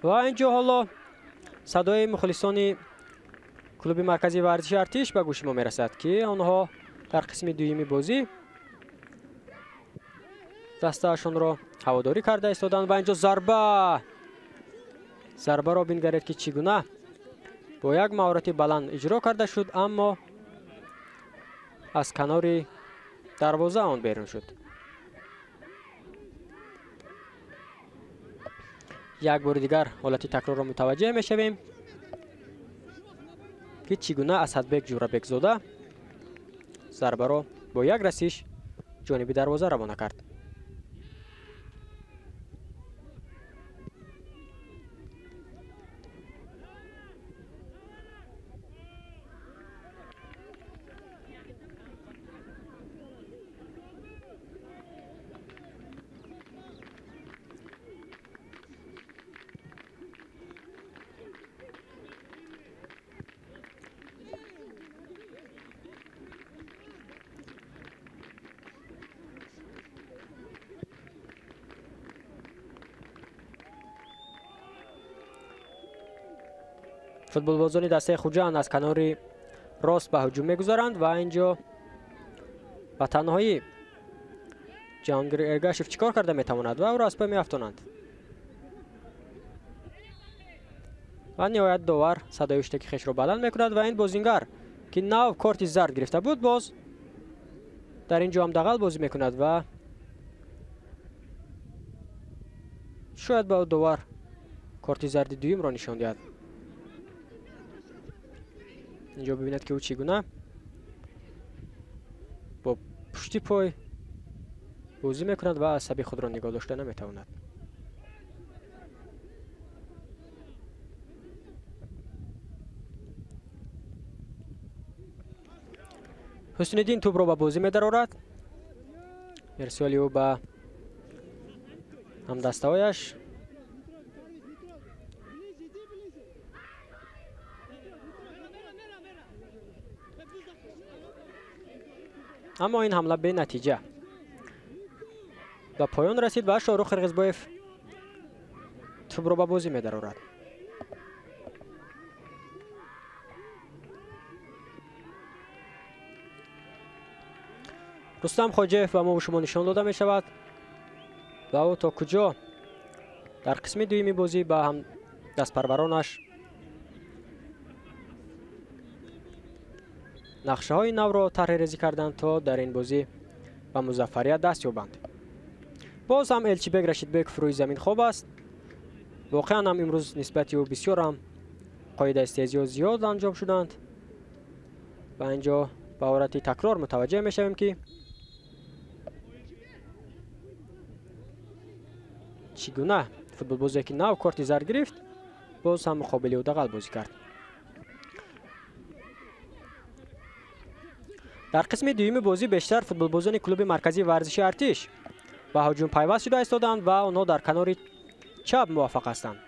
Ва инҷо ҳоло садои мухлисони клуби марказии варзиши Артиш ба гӯши мо мерасад, ки онҳо дар қисми дуюми бозӣ дастаашонро ҳаводорӣ карда истоданд. Ва инҷо зарба, зарбаро бингаред, ки чӣ гуна бо як маҳорати баланд иҷро карда шуд, аммо аз канори дарвоза он берун шуд. Як бори дигар ҳолати такрорро мутаваҷҷеҳ мешавем, ки чӣ гуна Асадбек Ҷӯрабекзода зарбаро бо як расиш ҷониби дарвоза равона кард. Футболбозони дастаи Хуҷанд аз канори рост ба ҳуҷум мегузаранд ва инҷо ба танҳоӣ Ҷаҳонгир Эргашев чӣ кор карда метавонад ва ӯро аз пой меафтонанд. Ва ниҳоят довар садои ҳуштаки хешро баланд мекунад ва ин бозингар, ки нав корти зард гирифта буд, боз дар ин ҷо ҳам дағал бозӣ мекунад ва шояд ба довар корти зарди дуюмро нишон диҳад. Инҷо бибинад, ки ӯ чӣ гуна бо пушти пой бозӣ мекунад ва асаби худро нигоҳ дошта наметавонад. Ҳусниддин тӯбро ба бозӣ медарорад. Ирсоли ӯ ба ҳамдастаҳояш. Аммо ин ҳамла бенатиҷа ба поён расид ва Шоҳрух Қирғизбоев тӯбро ба бозӣ медарорад. Рустам Хоҷаев ба мо шумо нишон дода мешавад ва ӯ то куҷо дар қисми дуюми бозӣ ба ҳам дастпарваронаш нақшаҳои навро тарҳрезӣ карданд, то дар ин бозӣ ба музаффарият даст ёбанд. Боз ҳам Элчибек Рашидбеков рӯи замин хоб аст. Воқеан ҳам имрӯз нисбати ӯ бисёр ҳам қоидаи стезиҳо зиёд анҷом шуданд ва инҷо ба ҳолати такрор мутаваҷҷеҳ мешавем, ки чӣ гуна футболбозе, ки нав корти зард гирифт, боз ҳам муқобили ӯ дағал бозӣ кард. Дар қисми дуюми бозӣ бештар футболбозони клуби марказии варзиши Артиш ба ҳуҷум пайваст шуда истоданд ва онҳо дар канори чап муваффақ ҳастанд.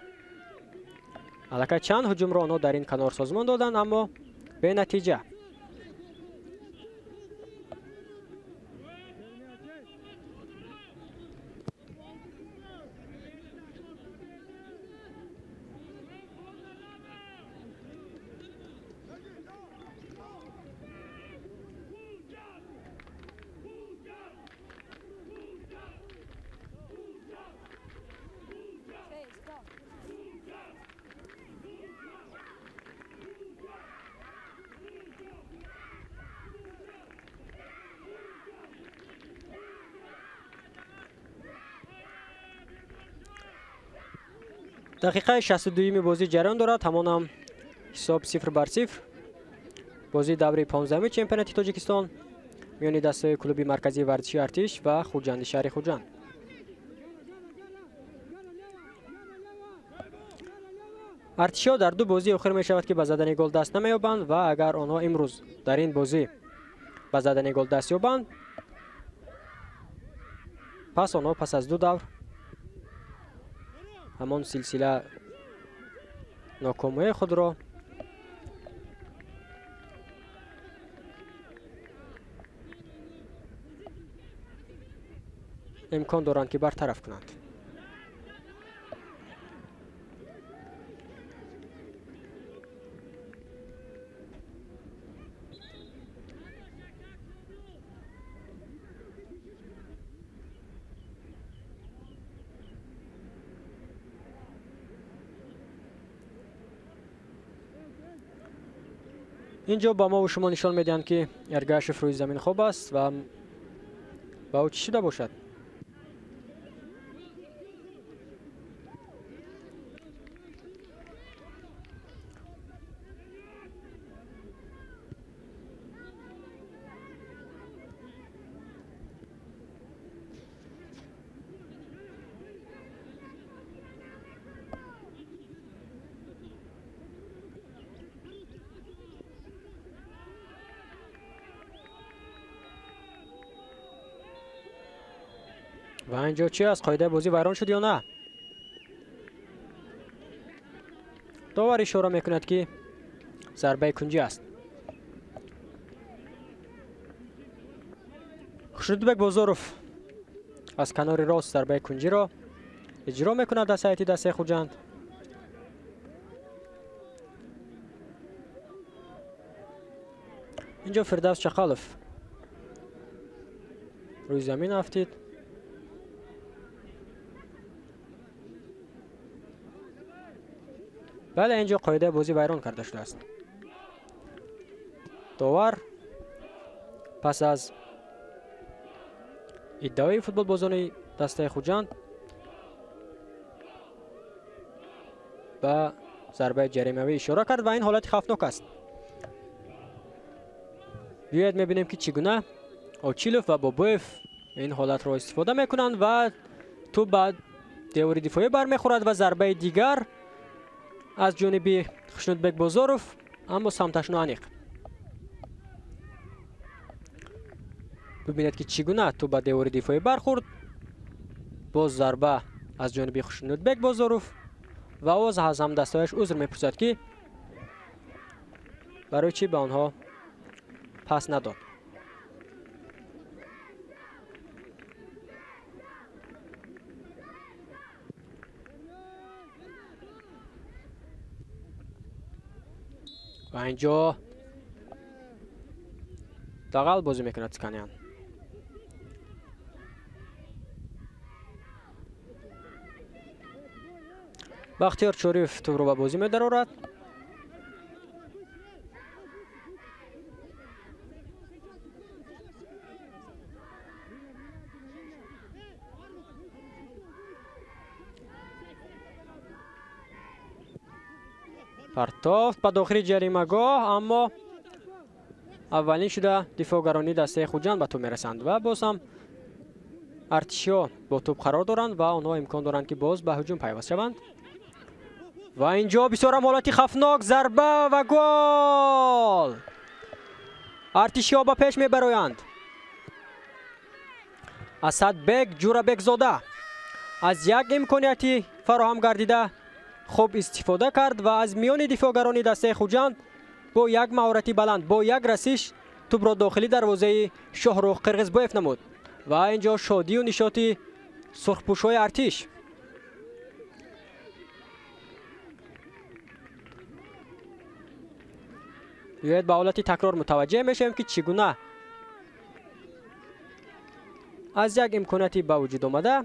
Аллакай чанд ҳуҷумро онҳо дар ин канор созмон доданд, аммо бенатиҷа. Дақиқаи 62-юми бозӣ ҷараён дорад, ҳамон ҳам ҳисоб 0-0. Бозии даври 15-уми чемпионати Тоҷикистон миёни дастаҳои клуби марказии варзиши Артиш ва Хуҷанди шаҳри Хуҷанд. Артишиҳо дар ду бозии охир мешавад, ки ба задани гол даст намеёбанд ва агар онҳо имрӯз дар ин бозӣ ба задани гол даст ёбанд, пас онҳо пас аз ду давр ҳамон силсила нокомии худро имкон доранд, ки бартараф кунанд. Инҷо ба мо шумо нишон медиҳанд, ки Эргашев рӯи замин хоб аст ва ба ӯ чӣ шуда бошад. Ва инҷо чӣ аст? Қоидаи бозӣ вайрон шуд ё на? Довар ишора мекунад, ки зарбаи кунҷӣ аст. Хушнудбек Бозоров аз канори рост зарбаи кунҷиро иҷро мекунад аз ҳайати дастаи Хуҷанд. Инҷо Фирдавс Чақалов рӯи замин афтид. Бале, инҷо қоидаи бозӣ вайрон карда шудааст. Довар пас аз иддаои футболбозони дастаи Хуҷанд ба зарбаи ҷаримавӣ ишора кард ва ин ҳолати хавфнок аст. Биёед мебинем, ки чӣ гуна Очилов ва Бобоев ин ҳолатро истифода мекунанд ва тӯб ба девори дифоӣ бармехӯрад ва зарбаи дигар аз ҷониби Хушнудбек Бозоров, аммо самташ ноаниқ. Бибинед, ки чӣ гуна тӯб ба девори дифоӣ бархӯрд. Боз зарба аз ҷониби Хушнудбек Бозоров ва оз аз ҳамдастҳояш узр мепурсад, ки барои чӣ ба онҳо пас надод. Ва инҷо дағал бозӣ мекунад Сканян. Бахтиёр Чориев тӯбро ба бозӣ медарорад. Партофт ба дохили ҷаримагоҳ, аммо аввалин шуда дифоъгарони дастаи Хуҷанд ба тӯб мерасанд ва боз ҳам артишиҳо бо тӯб қарор доранд ва онҳо имкон доранд, ки боз ба ҳуҷум пайваст шаванд. Ва инҷо бисёрам ҳолати хавфнок, зарба ва гол! Артишиҳо ба пеш мебароянд. Асадбек Ҷурабекзода аз як имконияти фароҳам гардида хуб истифода кард ва аз миёни дифоъгарони дастаи Хуҷанд бо як маҳорати баланд, бо як расиш тӯбро дохили дарвозаи Шоҳрух Қирғизбоев намуд. Ва инҷо шодию нишоти сурхпӯшҳои артиш. Биёед ба ҳолати такрор мутаваҷҷеҳ мешавем, ки чӣ гуна аз як имконияти ба вуҷуд омада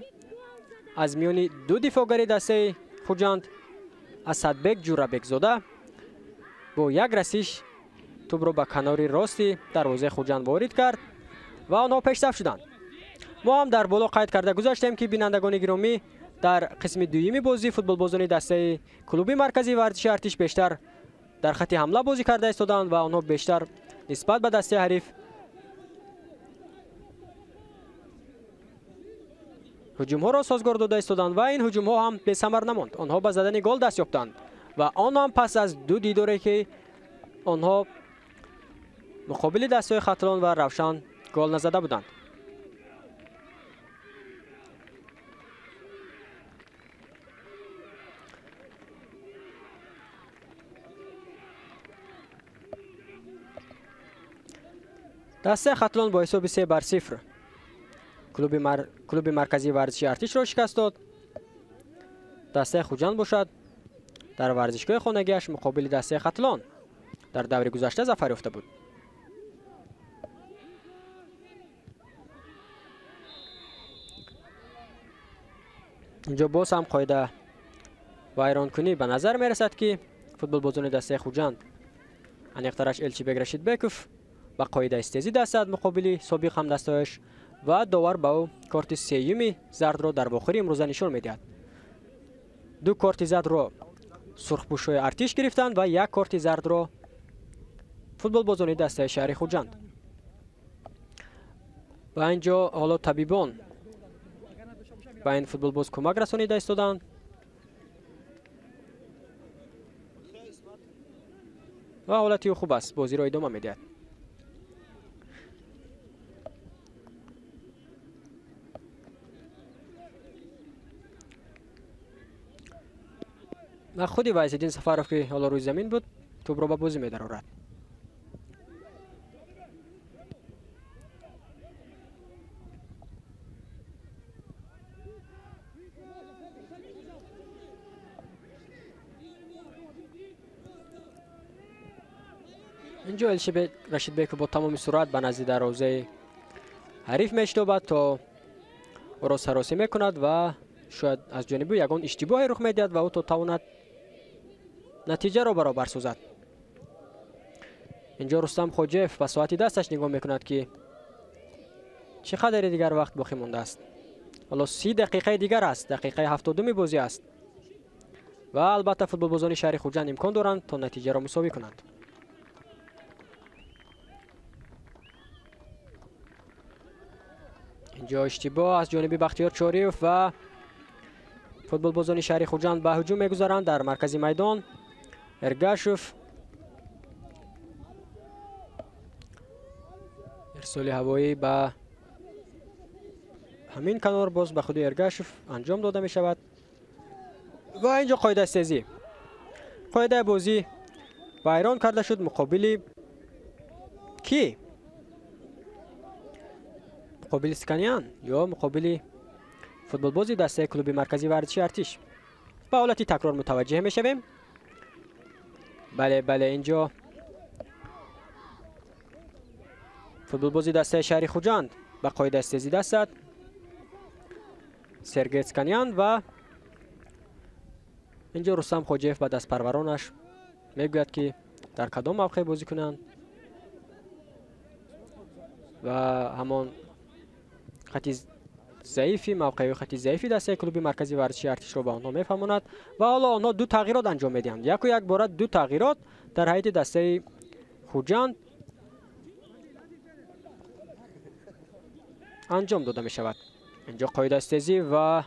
аз миёни ду дифоъгари дастаи Хуҷанд Асадбек Ҷурабекзода бо як расиш тӯбро ба канори рости дарвозаи Хуҷанд ворид кард ва онҳо пешсаф шуданд. Мо ҳам дар боло қайд карда гузаштем, ки бинандагони гиромӣ, дар қисми дуюми бозӣ футболбозони дастаи клуби марказии варзиши артиш бештар дар хатти ҳамла бозӣ карда истоданд ва онҳо бештар нисбат ба дастаи ҳариф ҳуҷумҳоро созгор дода истоданд ва ин ҳуҷумҳо ҳам бесамар намонд. Онҳо ба задани гол даст ёфтанд ва он ҳам пас аз ду дидоре, ки онҳо муқобили дастаҳои Хатлон ва Равшан гол назада буданд. Дастаи Хатлон бо ҳисоби 3-0 клуби марказии варзиши артишро шикаст дод. Дастаи Хуҷанд бошад дар варзишгоҳи хонагиаш муқобили дастаи Хатлон дар даври гузашта зафар ёфта буд. Инҷо боз ҳам қоида вайронкунӣ ба назар мерасад, ки футболбозони дастаи Хуҷанд, аниқтараш Элчибек Рашидбеков, ба қоидаи стезӣ даст зад муқобили собиқ ҳамдастааш ва довар ба ӯ корти сеюми зардро дар вохӯри имрӯза нишон медиҳад. Ду корти зардро сурхпӯшҳои артиш гирифтанд ва як корти зардро футболбозони дастаи шаҳри Хуҷанд. Ва инҷо ҳоло табибон ба ин футболбоз кӯмак расонида истоданд. Ва ҳолати ӯ хуб аст, бозиро идома медиҳад. Ва худи Вайсиддин Сафаров, ки ҳоло рӯи замин буд, тӯбро ба бозӣ медарорад. Инҷо Элшибек Рашидбеков бо тамоми суръат ба назди дарвозаи ҳариф мешитобад, то ӯро саросӣ мекунад ва шояд аз ҷониби ягон иштибоҳе рух медиҳад ва ӯ то тавонад натиҷаро баробар созад. Инҷо Рустам Хоҷаев ба соати дасташ нигоҳ мекунад, ки чӣ қадаре дигар вақт боқӣ мондааст. Ҳоло 30 дақиқаи дигар аст, дақиқаи 70-уми бозӣ аст ва албатта футболбозони шаҳри Хуҷанд имкон доранд то натиҷаро мусовӣ кунанд. Инҷо иштибоҳ аз ҷониби Бахтиёр Чориев ва футболбозони шаҳри Хуҷанд ба ҳуҷум мегузаранд дар маркази майдон. Эргашев ирсоли ҳавоӣ ба ҳамин канор боз ба худи Эргашев анҷом дода мешавад ва инҷо қоидаи сезӣ, қоидаи бозӣ вайрон карда шуд муқобили ки? Муқобили Сканян ё муқобили футболбози дастаи клуби марказии варзиши Артиш. Ба ҳолати такрор мутаваҷҷеҳ мешавем. Бале, бале, инҷо футболбози дастаи шаҳри Хуҷанд ба қоидаи сезӣ даст зад, Сергей Сканян, ва инҷо Рустам Хоҷаев ба дастпарваронаш мегӯяд, ки дар кадом мавқеъ бозӣ кунанд ва ҳамон хати заифи мавқеи хати заифи дастаи клуби марказии варзиши Артишро ба онҳо мефаҳмонад ва ҳоло онҳо ду тағйирот анҷом медиҳанд. Яку як бора ду тағйирот дар ҳайати дастаи Хуҷанд анҷом дода мешавад. Инҷо қоидаи стезӣ ва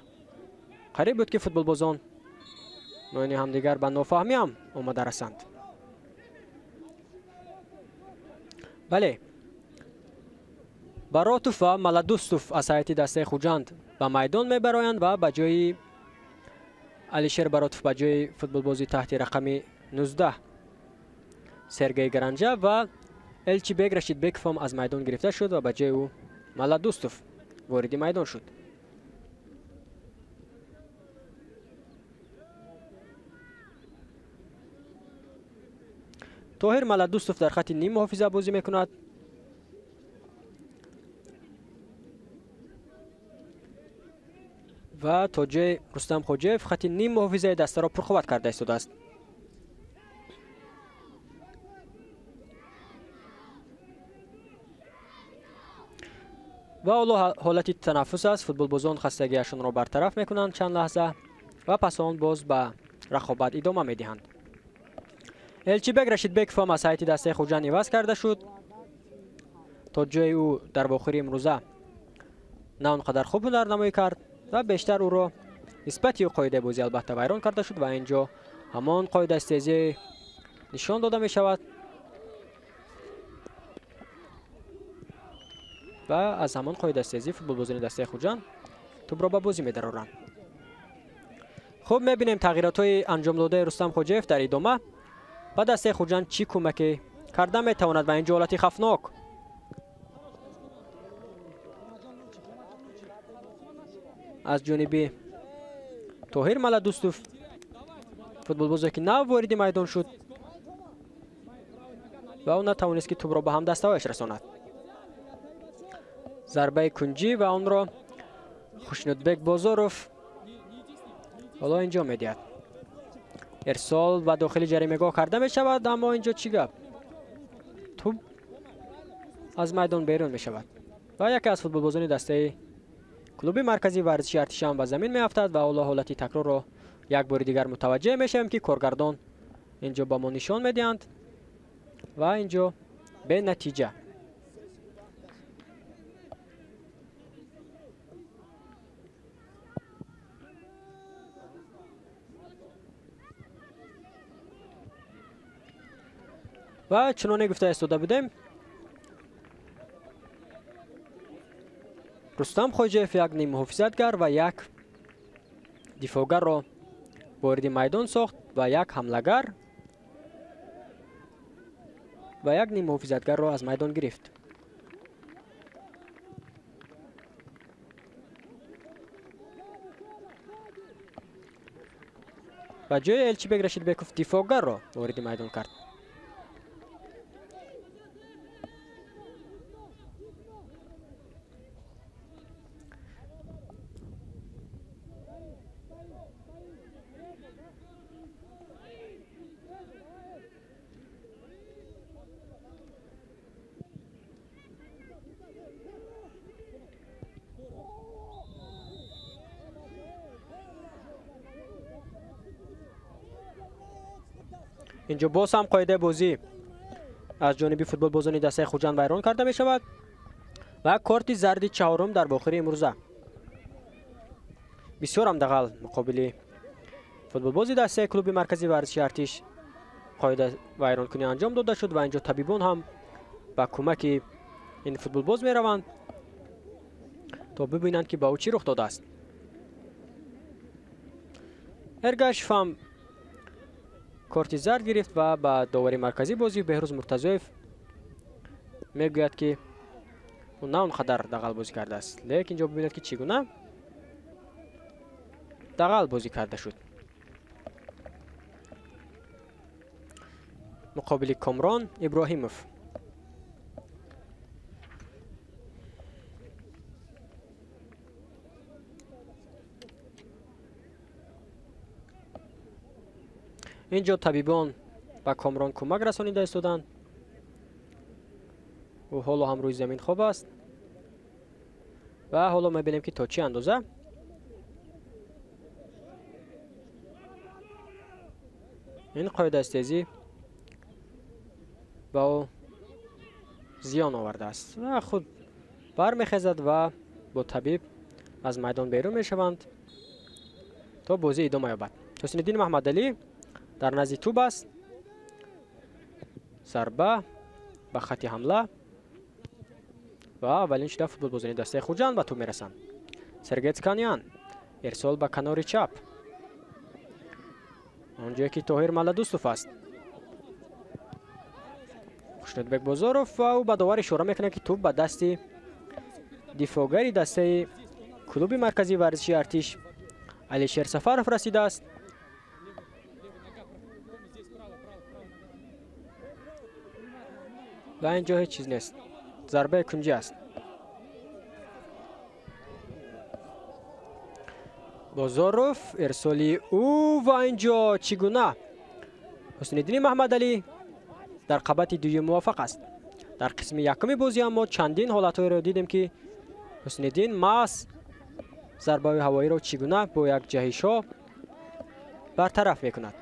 қариб буд, ки футболбозон миёни ҳамдигар ба нофаҳмӣ ҳам омада расанд. Бале, Баротов ва Маладустов аз ҳайати дастаи Хуҷанд ба майдон мебароянд ва ба ҷои Алишер Баротов ба ҷои футболбози таҳти рақами 19 Сергей Гаранҷа ва Элчибек Рашидбеков ҳам аз майдон гирифта шуд ва ба ҷои ӯ Маладустов вориди майдон шуд. Тоҳир Маладустов дар хати ним муҳофиза бозӣ мекунад. Ва то ҷои Рустам Хоҷаев хати ним муҳофизаи дастаро пурқувват карда истодааст. Ва ҳоло ҳолати танаффус аст. Футболбозон хастагиашонро бартараф мекунанд чанд лаҳза ва пас он боз ба рақобат идома медиҳанд. Элчибек Рашидбеков ҳам аз ҳайати дастаи Хуҷанд иваз карда шуд. То ҷои ӯ дар вохӯри имрӯза на он қадар хуб ҳунарнамоӣ кард ва бештар ӯро нисбати ӯ қоидаи бозӣ албатта вайрон карда шуд ва инҷо ҳамон қоидаи стезӣ нишон дода мешавад ва аз ҳамон қоидаи стезӣ футболбозони дастаи Хуҷанд тӯбро ба бозӣ медароранд. Хуб, мебинем тағйиротҳои анҷомдодаи Рустам Хоҷаев дар идома ба дастаи Хуҷанд чӣ кӯмаке карда метавонад ва инҷо ҳолати хафнок. Аз ҷониби Тоҳир Маладустов, футболбозе ки нав вориди майдон шуд ва ӯ натавонист, ки тӯбро ба ҳамдастаҳояш расонад. Зарбаи кунҷӣ ва онро Хушнудбек Бозоров ҳоло инҷо медиҳад. Ирсол ба дохили ҷаримагоҳ карда мешавад, аммо инҷо чӣ гап? Тӯб аз майдон берун мешавад ва яке аз футболбозони дастаи клуби марказии варзиши Артиш ҳам ба замин меафтад ва ҳоло ҳолати такрорро як бори дигар мутаваҷҷеҳ мешавем, ки коргардон инҷо ба мо нишон медиҳанд ва инҷо бенатиҷа. Ва чуноне гуфта истода будем, Рустам Хоҷаев як ним муҳофизатгар ва як дифоъгарро вориди майдон сохт ва як ҳамлагар ва як ним муҳофизатгарро аз майдон гирифт. Ба ҷои Элчибек Рашидбеков дифоъгарро вориди майдон кард. Инҷо боз ҳам қоидаи бозӣ аз ҷониби футболбозони дастаи Хуҷанд вайрон карда мешавад ва корти зарди чаҳорум дар вохӯри имрӯза. Бисёр ҳам дағал муқобили футболбози дастаи клуби марказии варзиши Артиш қоида вайронкунӣ анҷом дода шуд ва инҷо табибон ҳам ба кӯмаки ин футболбоз мераванд то бибинанд, ки ба ӯ чӣ рух додааст. Эргашев ҳам корти зард гирифт ва ба довари марказии бозӣ Беҳрӯз Муртазоев мегӯяд, ки ӯ на он қадар дағал бозӣ кардааст, лекин инҷо бибинед, ки чӣ гуна дағал бозӣ карда шуд муқобили Комрон Иброҳимов. Инҷо табибон ба Комрон кӯмак расонида истоданд. Ӯ ҳоло ҳам рӯи замин хоб аст ва ҳоло мебинем, ки то чӣ андоза ин қоидаистезӣ ба ӯ зиён овардааст ва худ бармехезад ва бо табиб аз майдон берун мешаванд то бозӣ идома ёбад. Ҳусниддин Маҳмадалӣ дар назди тӯб аст. Зарба ба хати ҳамла ва аввалин шуда футболбозони дастаи Хуҷанд ба тӯб мерасанд. Сергей Цканян ирсол ба канори чап, он ҷое ки Тоҳир Маладустов аст. Хушнудбек Бозоров ва ӯ ба довар ишора мекунад, ки тӯб ба дасти дифоъгари дастаи клуби марказии варзиши Артиш Алишер Сафаров расидааст. Ва ин ҷо ҳеҷ чиз нест, зарбаи кунҷӣ аст. Бозоров ирсоли ӯ ва ин ҷо чӣ гуна Ҳусниддини Маҳмадалӣ дар қабати дуюм муваффақ аст. Дар қисми якуми бозӣ ҳам мо чандин ҳолатҳоеро дидем, ки Ҳусниддин маҳз зарбаҳои ҳавоиро чӣ гуна бо як ҷаҳишҳо бартараф мекунад.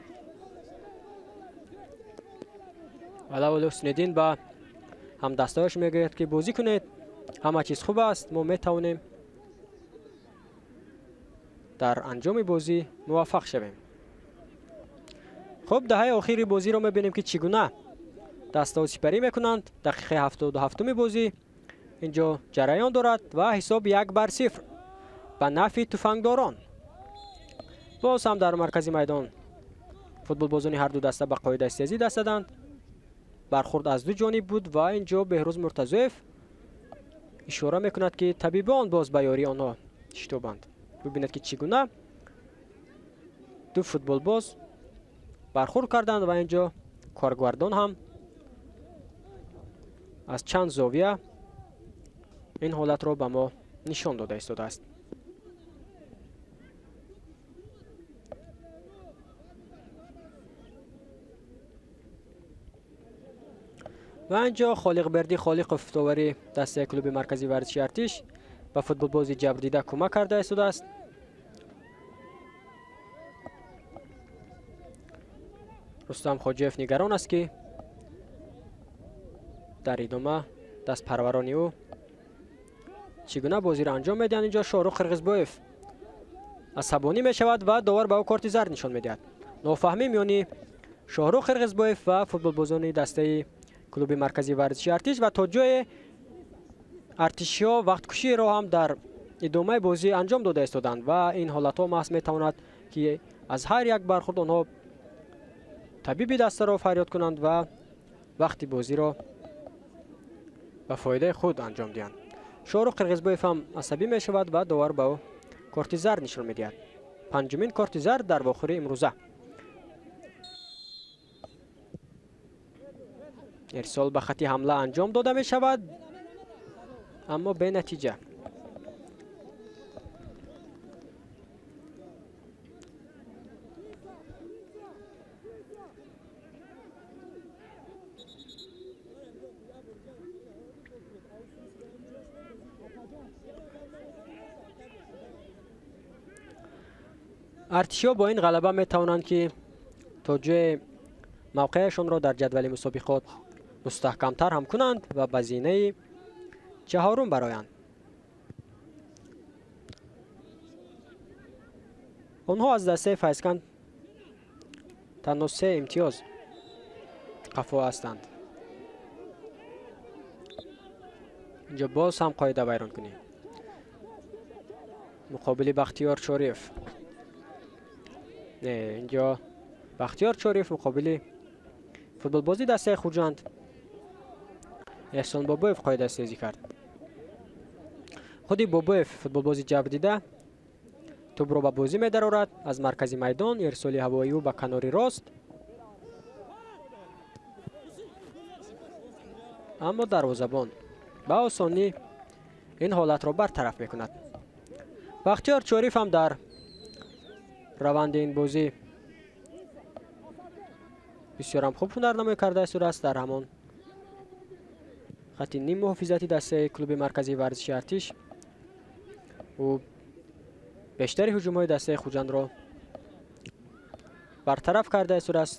Валаволи Ҳусниддин ба ҳамдастаҳояш мегӯяд, ки бозӣ кунед, ҳама чиз хуб аст, мо метавонем дар анҷоми бозӣ муваффақ шавем. Хуб, даҳаи охири бозиро мебинем, ки чӣ гуна дастаҳо сипарӣ мекунанд. Дақиқаи 77-уми бозӣ инҷо ҷараён дорад ва ҳисоб 1-0 ба нафъи туфангдорон. Боз ҳам дар маркази майдон футболбозони ҳарду даста ба қоидаи стезӣ даст заданд. Бархурд аз ду ҷониб буд ва инҷо Беҳрӯз Муртазоев ишора мекунад, ки табибон боз ба ёрии онҳо шитобанд. Бибинед, ки чӣ гуна ду футболбоз бархурд карданд ва инҷо коргардон ҳам аз чанд зовия ин ҳолатро ба мо нишон дода истодааст. Ва инҷо Холиқбердӣ Холиқов, довари дастаи клуби марказии варзиши Артиш, ба футболбози ҷабрдида кӯмак карда истодааст. Рустам Хоҷиев нигарон аст, ки дар идома дастпарварони ӯ чӣ гуна бозиро анҷом медиҳанд. Инҷо Шоҳрух Қирғизбоев асабонӣ мешавад ва довар ба ӯ корти зард нишон медиҳад. Нофаҳмӣ миёни Шоҳрух Қирғизбоев ва футболбозони дастаи клуби марказии варзиши Артиш ва то ҷое артишиҳо вақткуширо ҳам дар идомаи бозӣ анҷом дода истоданд ва ин ҳолатҳо маҳз метавонад, ки аз ҳар як бархурд онҳо табиби дастаро фарёд кунанд ва вақти бозиро ба фоидаи худ анҷом диҳанд. Шоҳрух Қирғизбоев ҳам асабӣ мешавад ва довар ба ӯ корти зард нишон медиҳад. Панҷумин корти зард дар вохӯри имрӯза. Ирсол ба хати ҳамла анҷом дода мешавад, аммо бенатиҷа. Артишиҳо бо ин ғалаба метавонанд, ки то ҷое мавқеашонро дар ҷадвали мусобиқот мустаҳкамтар ҳам кунанд ва ба зинаи чаҳорум бароянд. Онҳо аз дастаи Файзканд танҳо 3 имтиёз қафо ҳастанд. Инҷо боз ҳам қоида вайрон кунем. Муқобили Бахтиёр Чориев. Не, инҷо Бахтиёр Чориев муқобили футболбози дастаи Хуҷанд Эҳсон Бобоев қоидасозӣ кард. Худи Бобоев футболбози ҷабрдида тӯбро ба бозӣ медарорад аз маркази майдон, ирсоли ҳавоии ӯ ба канори рост, аммо дарвозабон ба осонӣ ин ҳолатро бартараф мекунад. Бахтиёр Чориев ҳам дар раванди ин бозӣ бисёрам хуб ҳунарнамоӣ карда истодааст. Дар ҳамон хати ним муҳофизати дастаи клуби марказии варзиши Артиш ӯ бештари ҳуҷумҳои дастаи Хуҷандро бартараф карда истодааст.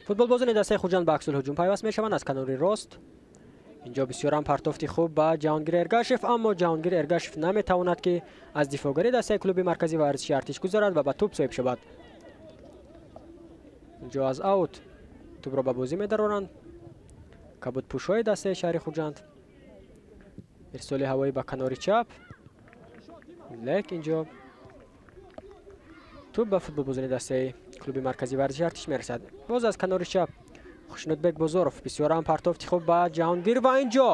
Футболбозони дастаи Хуҷанд ба аксулҳуҷум пайваст мешаванд аз канори рост. Инҷо бисёрам партофти хуб ба Ҷаҳонгир Эргашев, аммо Ҷаҳонгир Эргашев наметавонад ки аз дифоъгари дастаи клуби марказии варзиши Артиш гузарад ва ба тӯб соҳиб шавад. Инҷо аз аут тӯбро ба бозӣ медароранд кабудпӯшҳои дастаи шаҳри Хуҷанд. Ирсоли ҳавоӣ ба канори чап, лек инҷо тӯб ба футболбозони дастаи клуби марказии варзиши Артиш мерасад. Боз аз канори чап Хушнудбек Бозоров, бисёрам партофти хуб ба Ҷаҳонгир ва инҷо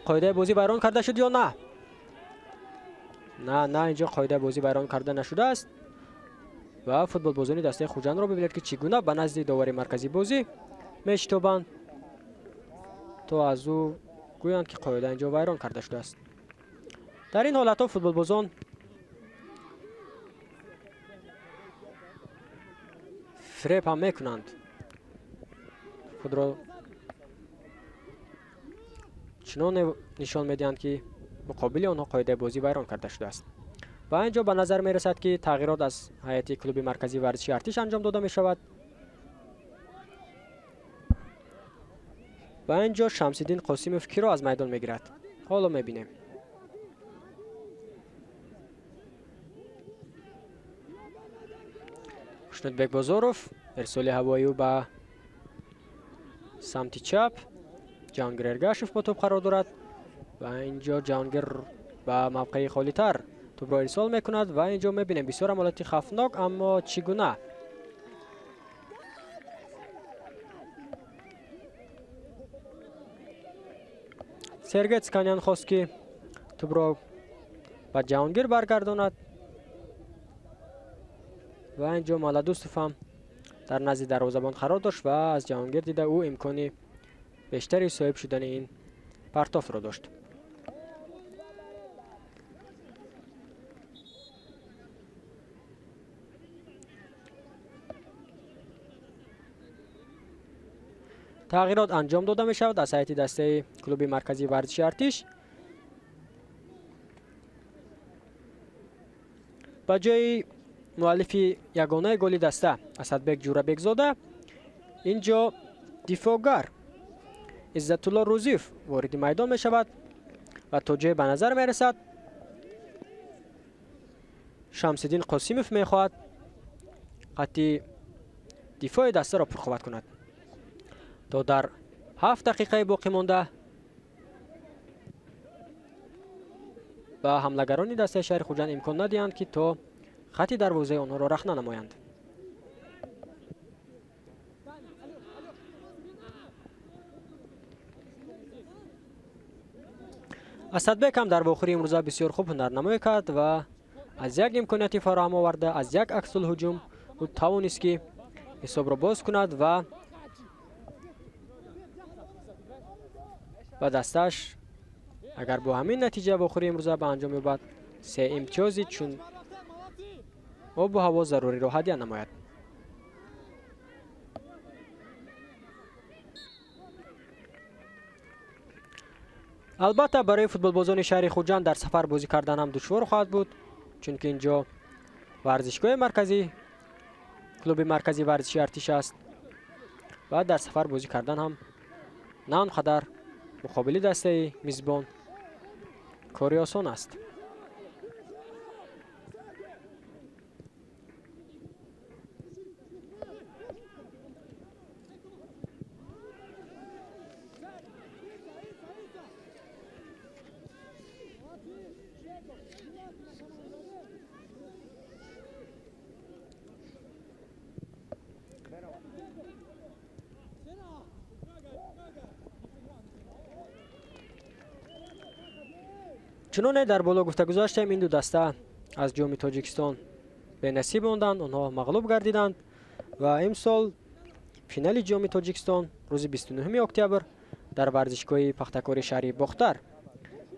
қоидаи бозӣ вайрон карда шуд ё на? На, инҷо қоидаи бозӣ вайрон карда нашудааст ва футболбозони дастаи Хуҷандро бибинед ки чӣ гуна ба назди довари марказии бозӣ мешитобанд то аз ӯ гӯянд ки қоида инҷо вайрон карда шудааст. Дар ин ҳолатҳо футболбозон фиреб ҳам мекунанд, худро чунон нишон медиҳанд ки муқобили онҳо қоидаи бозӣ вайрон карда шудааст. Ва инҷо ба назар мерасад ки тағйирот аз ҳайати клуби марказии варзиши Артиш анҷом дода мешавад. Ва инҷо Шамсиддин Қосимов киро аз майдон мегирад? Ҳоло мебинем. Хушнудбек Бозоров, ирсоли ҳавоии ӯ ба самти чап, Ҷаҳонгир Эргашев бо тӯб қарор дорад ва инҷо Ҷаҳонгир ба мавқеи холитар тӯбро ирсол мекунад ва инҷо мебинем бисёр ҳолати хавфнок, аммо чӣ гуна? Сергей Цканян хост ки тӯбро ба Ҷаҳонгир баргардонад ва инҷо Маладустов ҳам дар назди дарвозабон қарор дошт ва аз Ҷаҳонгир дида ӯ имкони бештари соҳиб шудани ин партофтро дошт. Тағйирот анҷом дода мешавад аз ҳайати дастаи клуби марказии варзиши Артиш. Ба ҷои муаллифи ягонаи голи даста Асадбек Ҷурабекзода инҷо дифоъгар Иззатулло Рӯзиев вориди майдон мешавад ва то ҷое ба назар мерасад Шамсиддин Қосимов мехоҳад хатти дифои дастаро пурқувват кунад то дар 7 дақиқаи боқӣ монда ба ҳамлагарони дастаи шаҳри Хуҷанд имкон надиҳанд ки то хати дарвозаи онҳоро рахна намоянд. Асадбек ҳам дар вохӯрии имрӯза бисёр хуб ҳунарнамоӣ кард ва аз як имконияти фароҳам оварда, аз як аксулҳуҷум ӯ тавонист ки ҳисобро боз кунад ва ба дасташ агар бо ҳамин натиҷа вохӯрии имрӯза ба анҷом ёбад, 3 имтиёзи чун обу ҳаво заруриро ҳадя намояд. Албатта барои футболбозони шаҳри Хуҷанд дар сафар бозӣ кардан ҳам душвор хоҳад буд, чунки инҷо варзишгоҳи марказӣ, клуби марказии варзиши Артиш аст ва дар сафар бозӣ кардан ҳам на он қадар муқобили дастаи мизбон кори осон аст. Чуноне дар боло гуфта гузаштем, ин ду даста аз ҷоми Тоҷикистон бенасиб монданд, онҳо мағлуб гардиданд ва имсол финали ҷоми Тоҷикистон рӯзи 29 октябр дар варзишгоҳи Пахтакори шаҳри Бохтар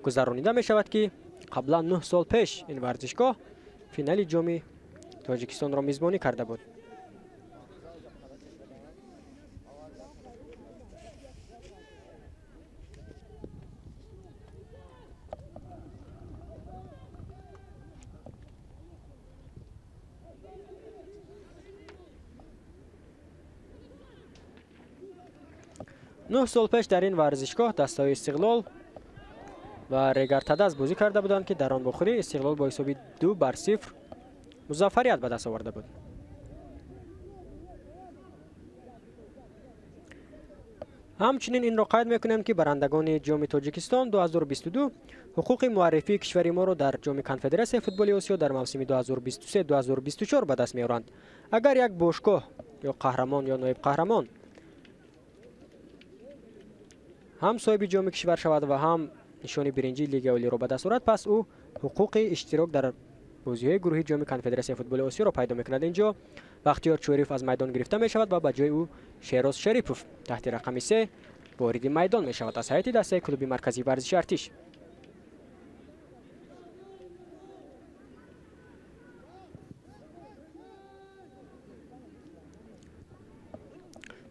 гузаронида мешавад, ки қаблан 9 сол пеш ин варзишгоҳ финали ҷоми Тоҷикистонро мизбонӣ карда буд. 9 сол пеш дар ин варзишгоҳ дастаҳои Истиқлол ва Регар-ТадАЗ бозӣ карда буданд, ки дар он бохӯрӣ Истиқлол бо ҳисоби 2-0 музаффарият ба даст оварда буд. Ҳамчунин инро қайд мекунем, ки барандагони ҷоми Тоҷикистон 2022 ҳуқуқи муаррифии кишвари моро дар ҷоми Конфедератсияи футболи Осиё дар мавсими 2023-2024 ба даст меоранд. Агар як бошгоҳ ё қаҳрамон ё ноиб қаҳрамон ҳам соҳиби ҷоми кишвар шавад ва ҳам нишони биринҷии Лигаи Олиро ба даст орад, пас ӯ ҳуқуқи иштирок дар бозиҳои гурӯҳи ҷоми Конфедератсияи футболи Осиёро пайдо мекунад. Инҷо Бахтиёр Чӯриев аз майдон гирифта мешавад ва ба ҷои ӯ Шероз Шарипов таҳти рақами 3 вориди майдон мешавад аз ҳайати дастаи клуби марказии варзиши Артиш.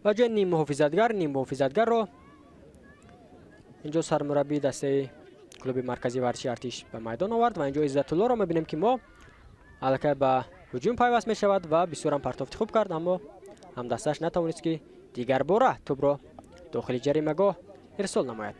Ба ҷои ниммуҳофизатгарро инҷо сармураббии дастаи клуби марказии варзиши Артиш ба майдон овард ва инҷо Иззатуллоро мебинем, ки мо аллакай ба ҳуҷум пайваст мешавад ва бисёрам партофти хуб кард, аммо ҳамдастааш натавонист, ки дигарбора тӯбро дохили ҷаримагоҳ ирсол намояд.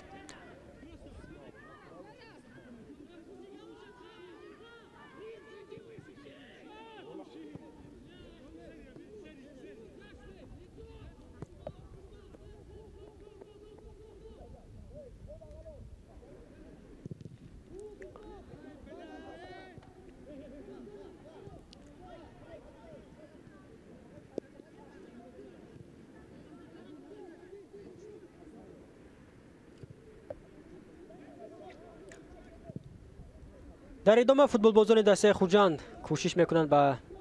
Дар идома футболбозони дастаи Хуҷанд кӯшиш мекунанд ба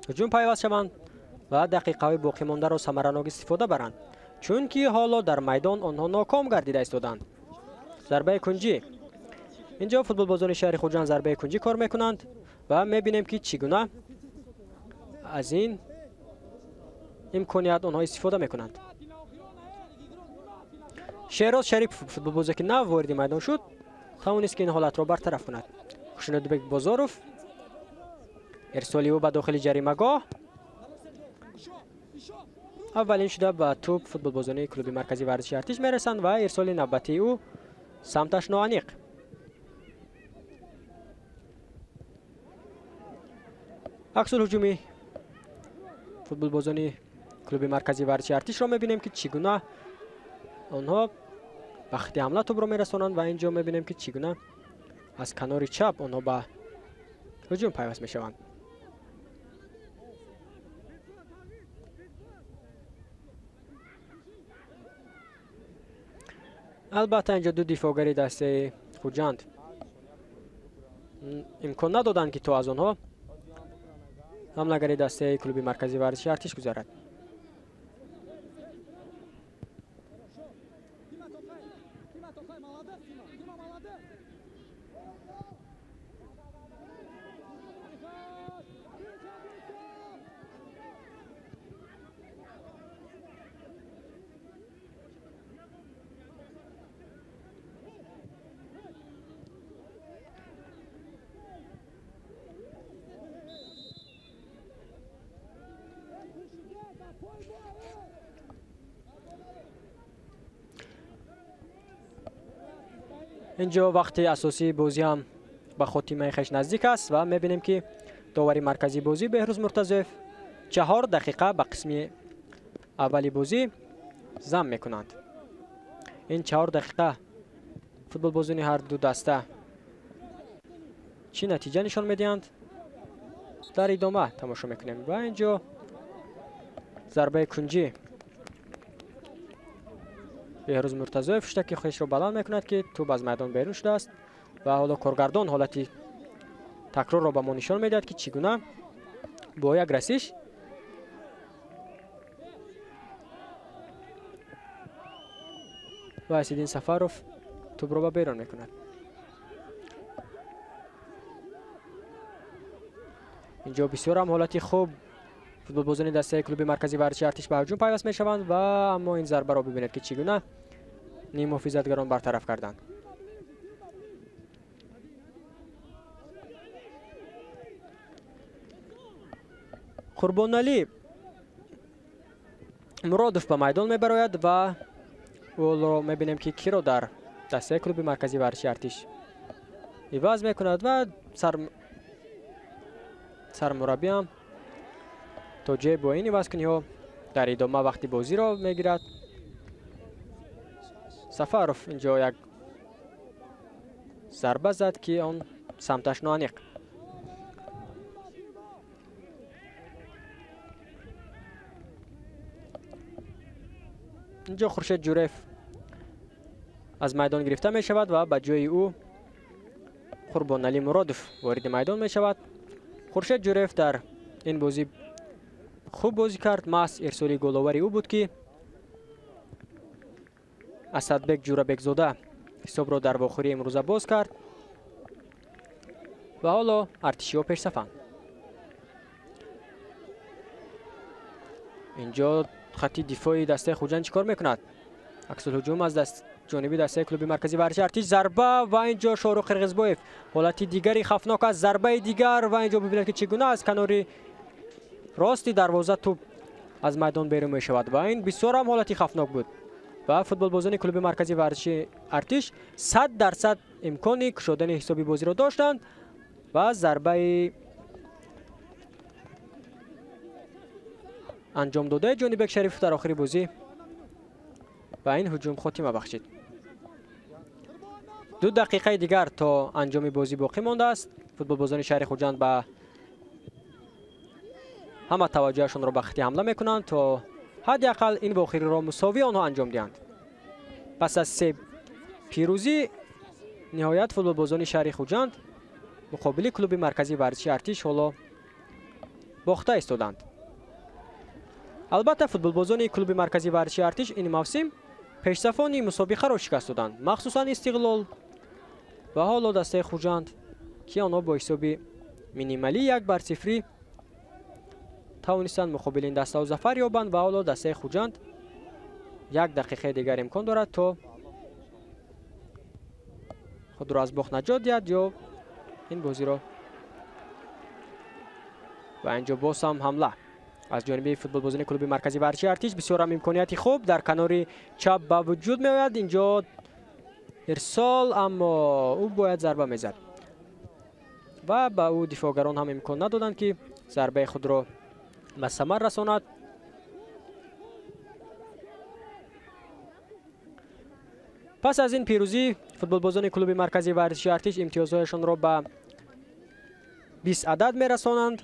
ҳуҷум пайваст шаванд ва дақиқаҳои боқимондаро самаранок истифода баранд, чунки ҳоло дар майдон онҳо ноком гардида истоданд. Зарбаи кунҷӣ. Инҷо футболбозони шаҳри Хуҷанд зарбаи кунҷӣ кор мекунанд ва мебинем, ки чӣ гуна аз ин имконият онҳо истифода мекунанд. Шероз Шарипов, футболбозе ки нав вориди майдон шуд, тавонист, ки ин ҳолатро бартараф кунад. Хушнудбек Бозоров, ирсоли ӯ ба дохили ҷаримагоҳ. Аввалин шуда ба тӯб футболбозони клуби марказии варзиши Артиш мерасанд ва ирсоли навбатии ӯ самташ ноаниқ. Аксулҳуҷуми футболбозони клуби марказии варзиши Артишро мебинем, ки чӣ гуна онҳо ба хати ҳамла тӯбро мерасонанд ва инҷо мебинем, ки чӣ гуна аз канори чап онҳо ба ҳуҷум пайваст мешаванд. Албатта инҷо ду дифоъгари дастаи Хуҷанд имкон надоданд, ки то аз онҳо ҳамлагари дастаи клуби марказии варзиши Артиш гузарад. Инҷо вақти асосии бозӣ ҳам ба хотимаи хеш наздик аст ва мебинем, ки довари марказии бозӣ Беҳрӯз Муртазоев 4 дақиқа ба қисми аввали бозӣ зам мекунанд. Ин 4 дақиқа футболбозони ҳар ду даста чӣ натиҷа нишон медиҳанд, дар идома тамошо мекунем. Ва инҷо зарбаи кунҷӣ Беҳрӯз Муртазоев шудаки худашро баланд мекунад, ки тӯб аз майдон берун шудааст ва ҳоло коргардон ҳолати такрорро ба мо нишон медиҳад, ки чӣ гуна бо як расиш ва Асиддин Сафаров тӯбро ба берун мекунад. Инҷо бисёр ҳам ҳолати хуб футболбозони дастаи клуби марказии варзиши Артиш ба ҳуҷум пайваст мешаванд ва аммо ин зарбаро бибинед, ки чӣ гуна ниммуҳофизатгарон бартараф карданд. Қурбоналӣ Муродов ба майдон мебарояд ва ӯро мебинем, ки киро дар дастаи клуби марказии варзиши Артиш иваз мекунад ва сармураббиам то ҷое бо ин ивазкуниҳо дар идома вақти бозиро мегирад. Сафаров инҷо як зарба зад, ки он самташ ноаниқ. Инҷо Хуршед Ҷураев аз майдон гирифта мешавад ва ба ҷои ӯ Қурбоналӣ Муродов вориди майдон мешавад. Хуршед Ҷураев дар ин бозӣ хуб бозӣ кард. Маҳз ирсоли головари ӯ буд, ки Асадбек Ҷурабекзода ҳисобро дар вохӯрии имрӯза боз кард ва ҳоло артишиҳо пешсафанд. Инҷо хати дифои дастаи Хуҷанд чӣ кор мекунад? Аксулҳуҷум аз ҷониби дастаи клуби марказии варзиши Артиш, зарба ва инҷо Шоҳрух Қирғизбоев. Ҳолати дигари хавфнок аст, зарбаи дигар ва инҷо бибинед, ки чӣ гуна аз канори рости дарвоза тӯб аз майдон берун мешавад ва ин бисёр ҳам ҳолати хавфнок буд ва футболбозони клуби марказии варзиши Артиш 100% имкони кушодани ҳисоби бозиро доштанд ва зарбаи анҷом додаи Ҷонибек Шарифов дар охири бозӣ ба ин ҳуҷум хотима бахшид. 2 дақиқаи дигар то анҷоми бозӣ боқӣ мондааст. Футболбозони шаҳри Хуҷанд ба ҳама таваҷҷӯҳашонро ба хати ҳамла мекунанд, то ҳадди ақал ин вохӯриро мусовӣ онҳо анҷом диҳанд. Пас аз 3 пирӯзӣ ниҳоят футболбозони шаҳри Хуҷанд муқобили клуби марказии варзиши Артиш ҳоло бохта истоданд. Албатта футболбозони клуби марказии варзиши Артиш ин мавсим пешсафони мусобиқаро шикаст доданд, махсусан Истиқлол ва ҳоло дастаи Хуҷанд, ки онҳо бо ҳисоби минималӣ 1-0 тавонистанд муқобили ин дастаҳо зафар ёбанд ва ҳоло дастаи Хуҷанд 1 дақиқаи дигар имкон дорад, то худро аз бохт наҷот диҳад ё ин бозиро. Ва инҷо боз ҳам ҳамла аз ҷониби футболбозони клуби марказии варзиши Артиш. Бисёр ҳам имконияти хуб дар канори чап ба вуҷуд меояд. Инҷо ирсол, аммо ӯ бояд зарба мезад ва ба ӯ дифоъгарон ҳам имкон надоданд, ки зарбаи худро ба самар расонад. Пас аз ин пирӯзӣ футболбозони клуби марказии варзиши Артиш имтиёзҳояшонро ба 20 адад мерасонанд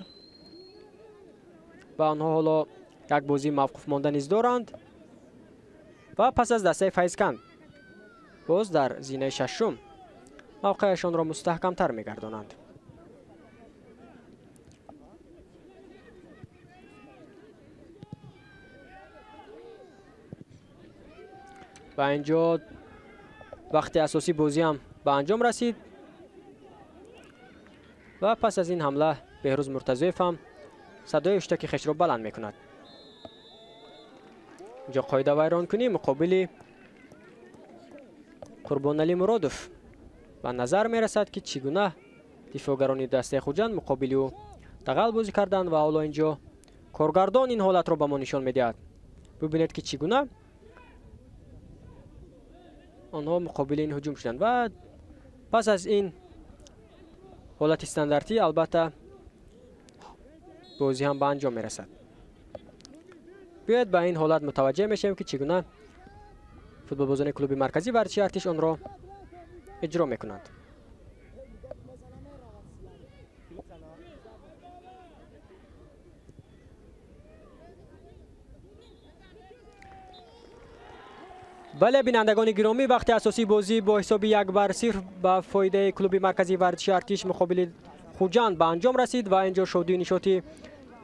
ва онҳо ҳоло як бозии мавқуф монда низ доранд ва пас аз дастаи Файзканд боз дар зинаи шашум мавқеашонро мустаҳкамтар мегардонанд. Ва инҷо вақти асосии бозӣ ҳам ба анҷом расид ва пас аз ин ҳамла Беҳрӯз Муртазоев ҳам садои ҳуштаки хешро баланд мекунад. Инҷо қоидавайронкунӣ муқобили Қурбоналӣ Муродов ба назар мерасад, ки чӣ гуна дифоъгарони дастаи Хуҷанд муқобили ӯ дағал бозӣ карданд ва ҳоло инҷо Коргардон ин ҳолатро ба мо нишон медиҳад. Бубинед, ки чӣ гуна онҳо муқобили ин ҳуҷум шуданд ва пас аз ин ҳолати стандартӣ, албатта, бозӣ ҳам ба анҷом мерасад. Биёед, ба ин ҳолат мутаваҷҷеҳ мешавем, ки чӣ гуна футболбозони клуби марказии варзиши Артиш онро иҷро мекунанд. Бале, бинандагони гиромӣ, вақти асосии бозӣ бо ҳисоби 1-0 ба фоидаи клуби марказии варзиши Артиш муқобили Хуҷанд ба анҷом расид ва инҷо шодию нишоти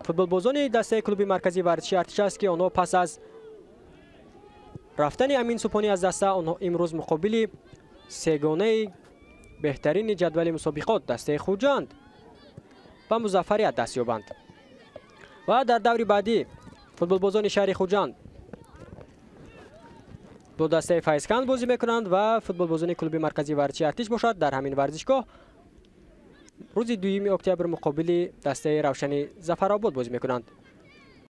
футболбозони дастаи клуби марказии варзиши Артиш аст, ки онҳо пас аз рафтани Амин Субҳонӣ аз даста, онҳо имрӯз муқобили сегонаи беҳтарини ҷадвали мусобиқот, дастаи Хуҷанд, ба музаффарият даст ёбанд. Ва дар даври баъдӣ футболбозони шаҳри Хуҷанд бо дастаи Файзканд бозӣ мекунанд ва футболбозони клуби марказии варзиши Артиш бошад, дар ҳамин варзишгоҳ рӯзи 2 октябр муқобили дастаи Равшани Зафаробод бозӣ мекунанд.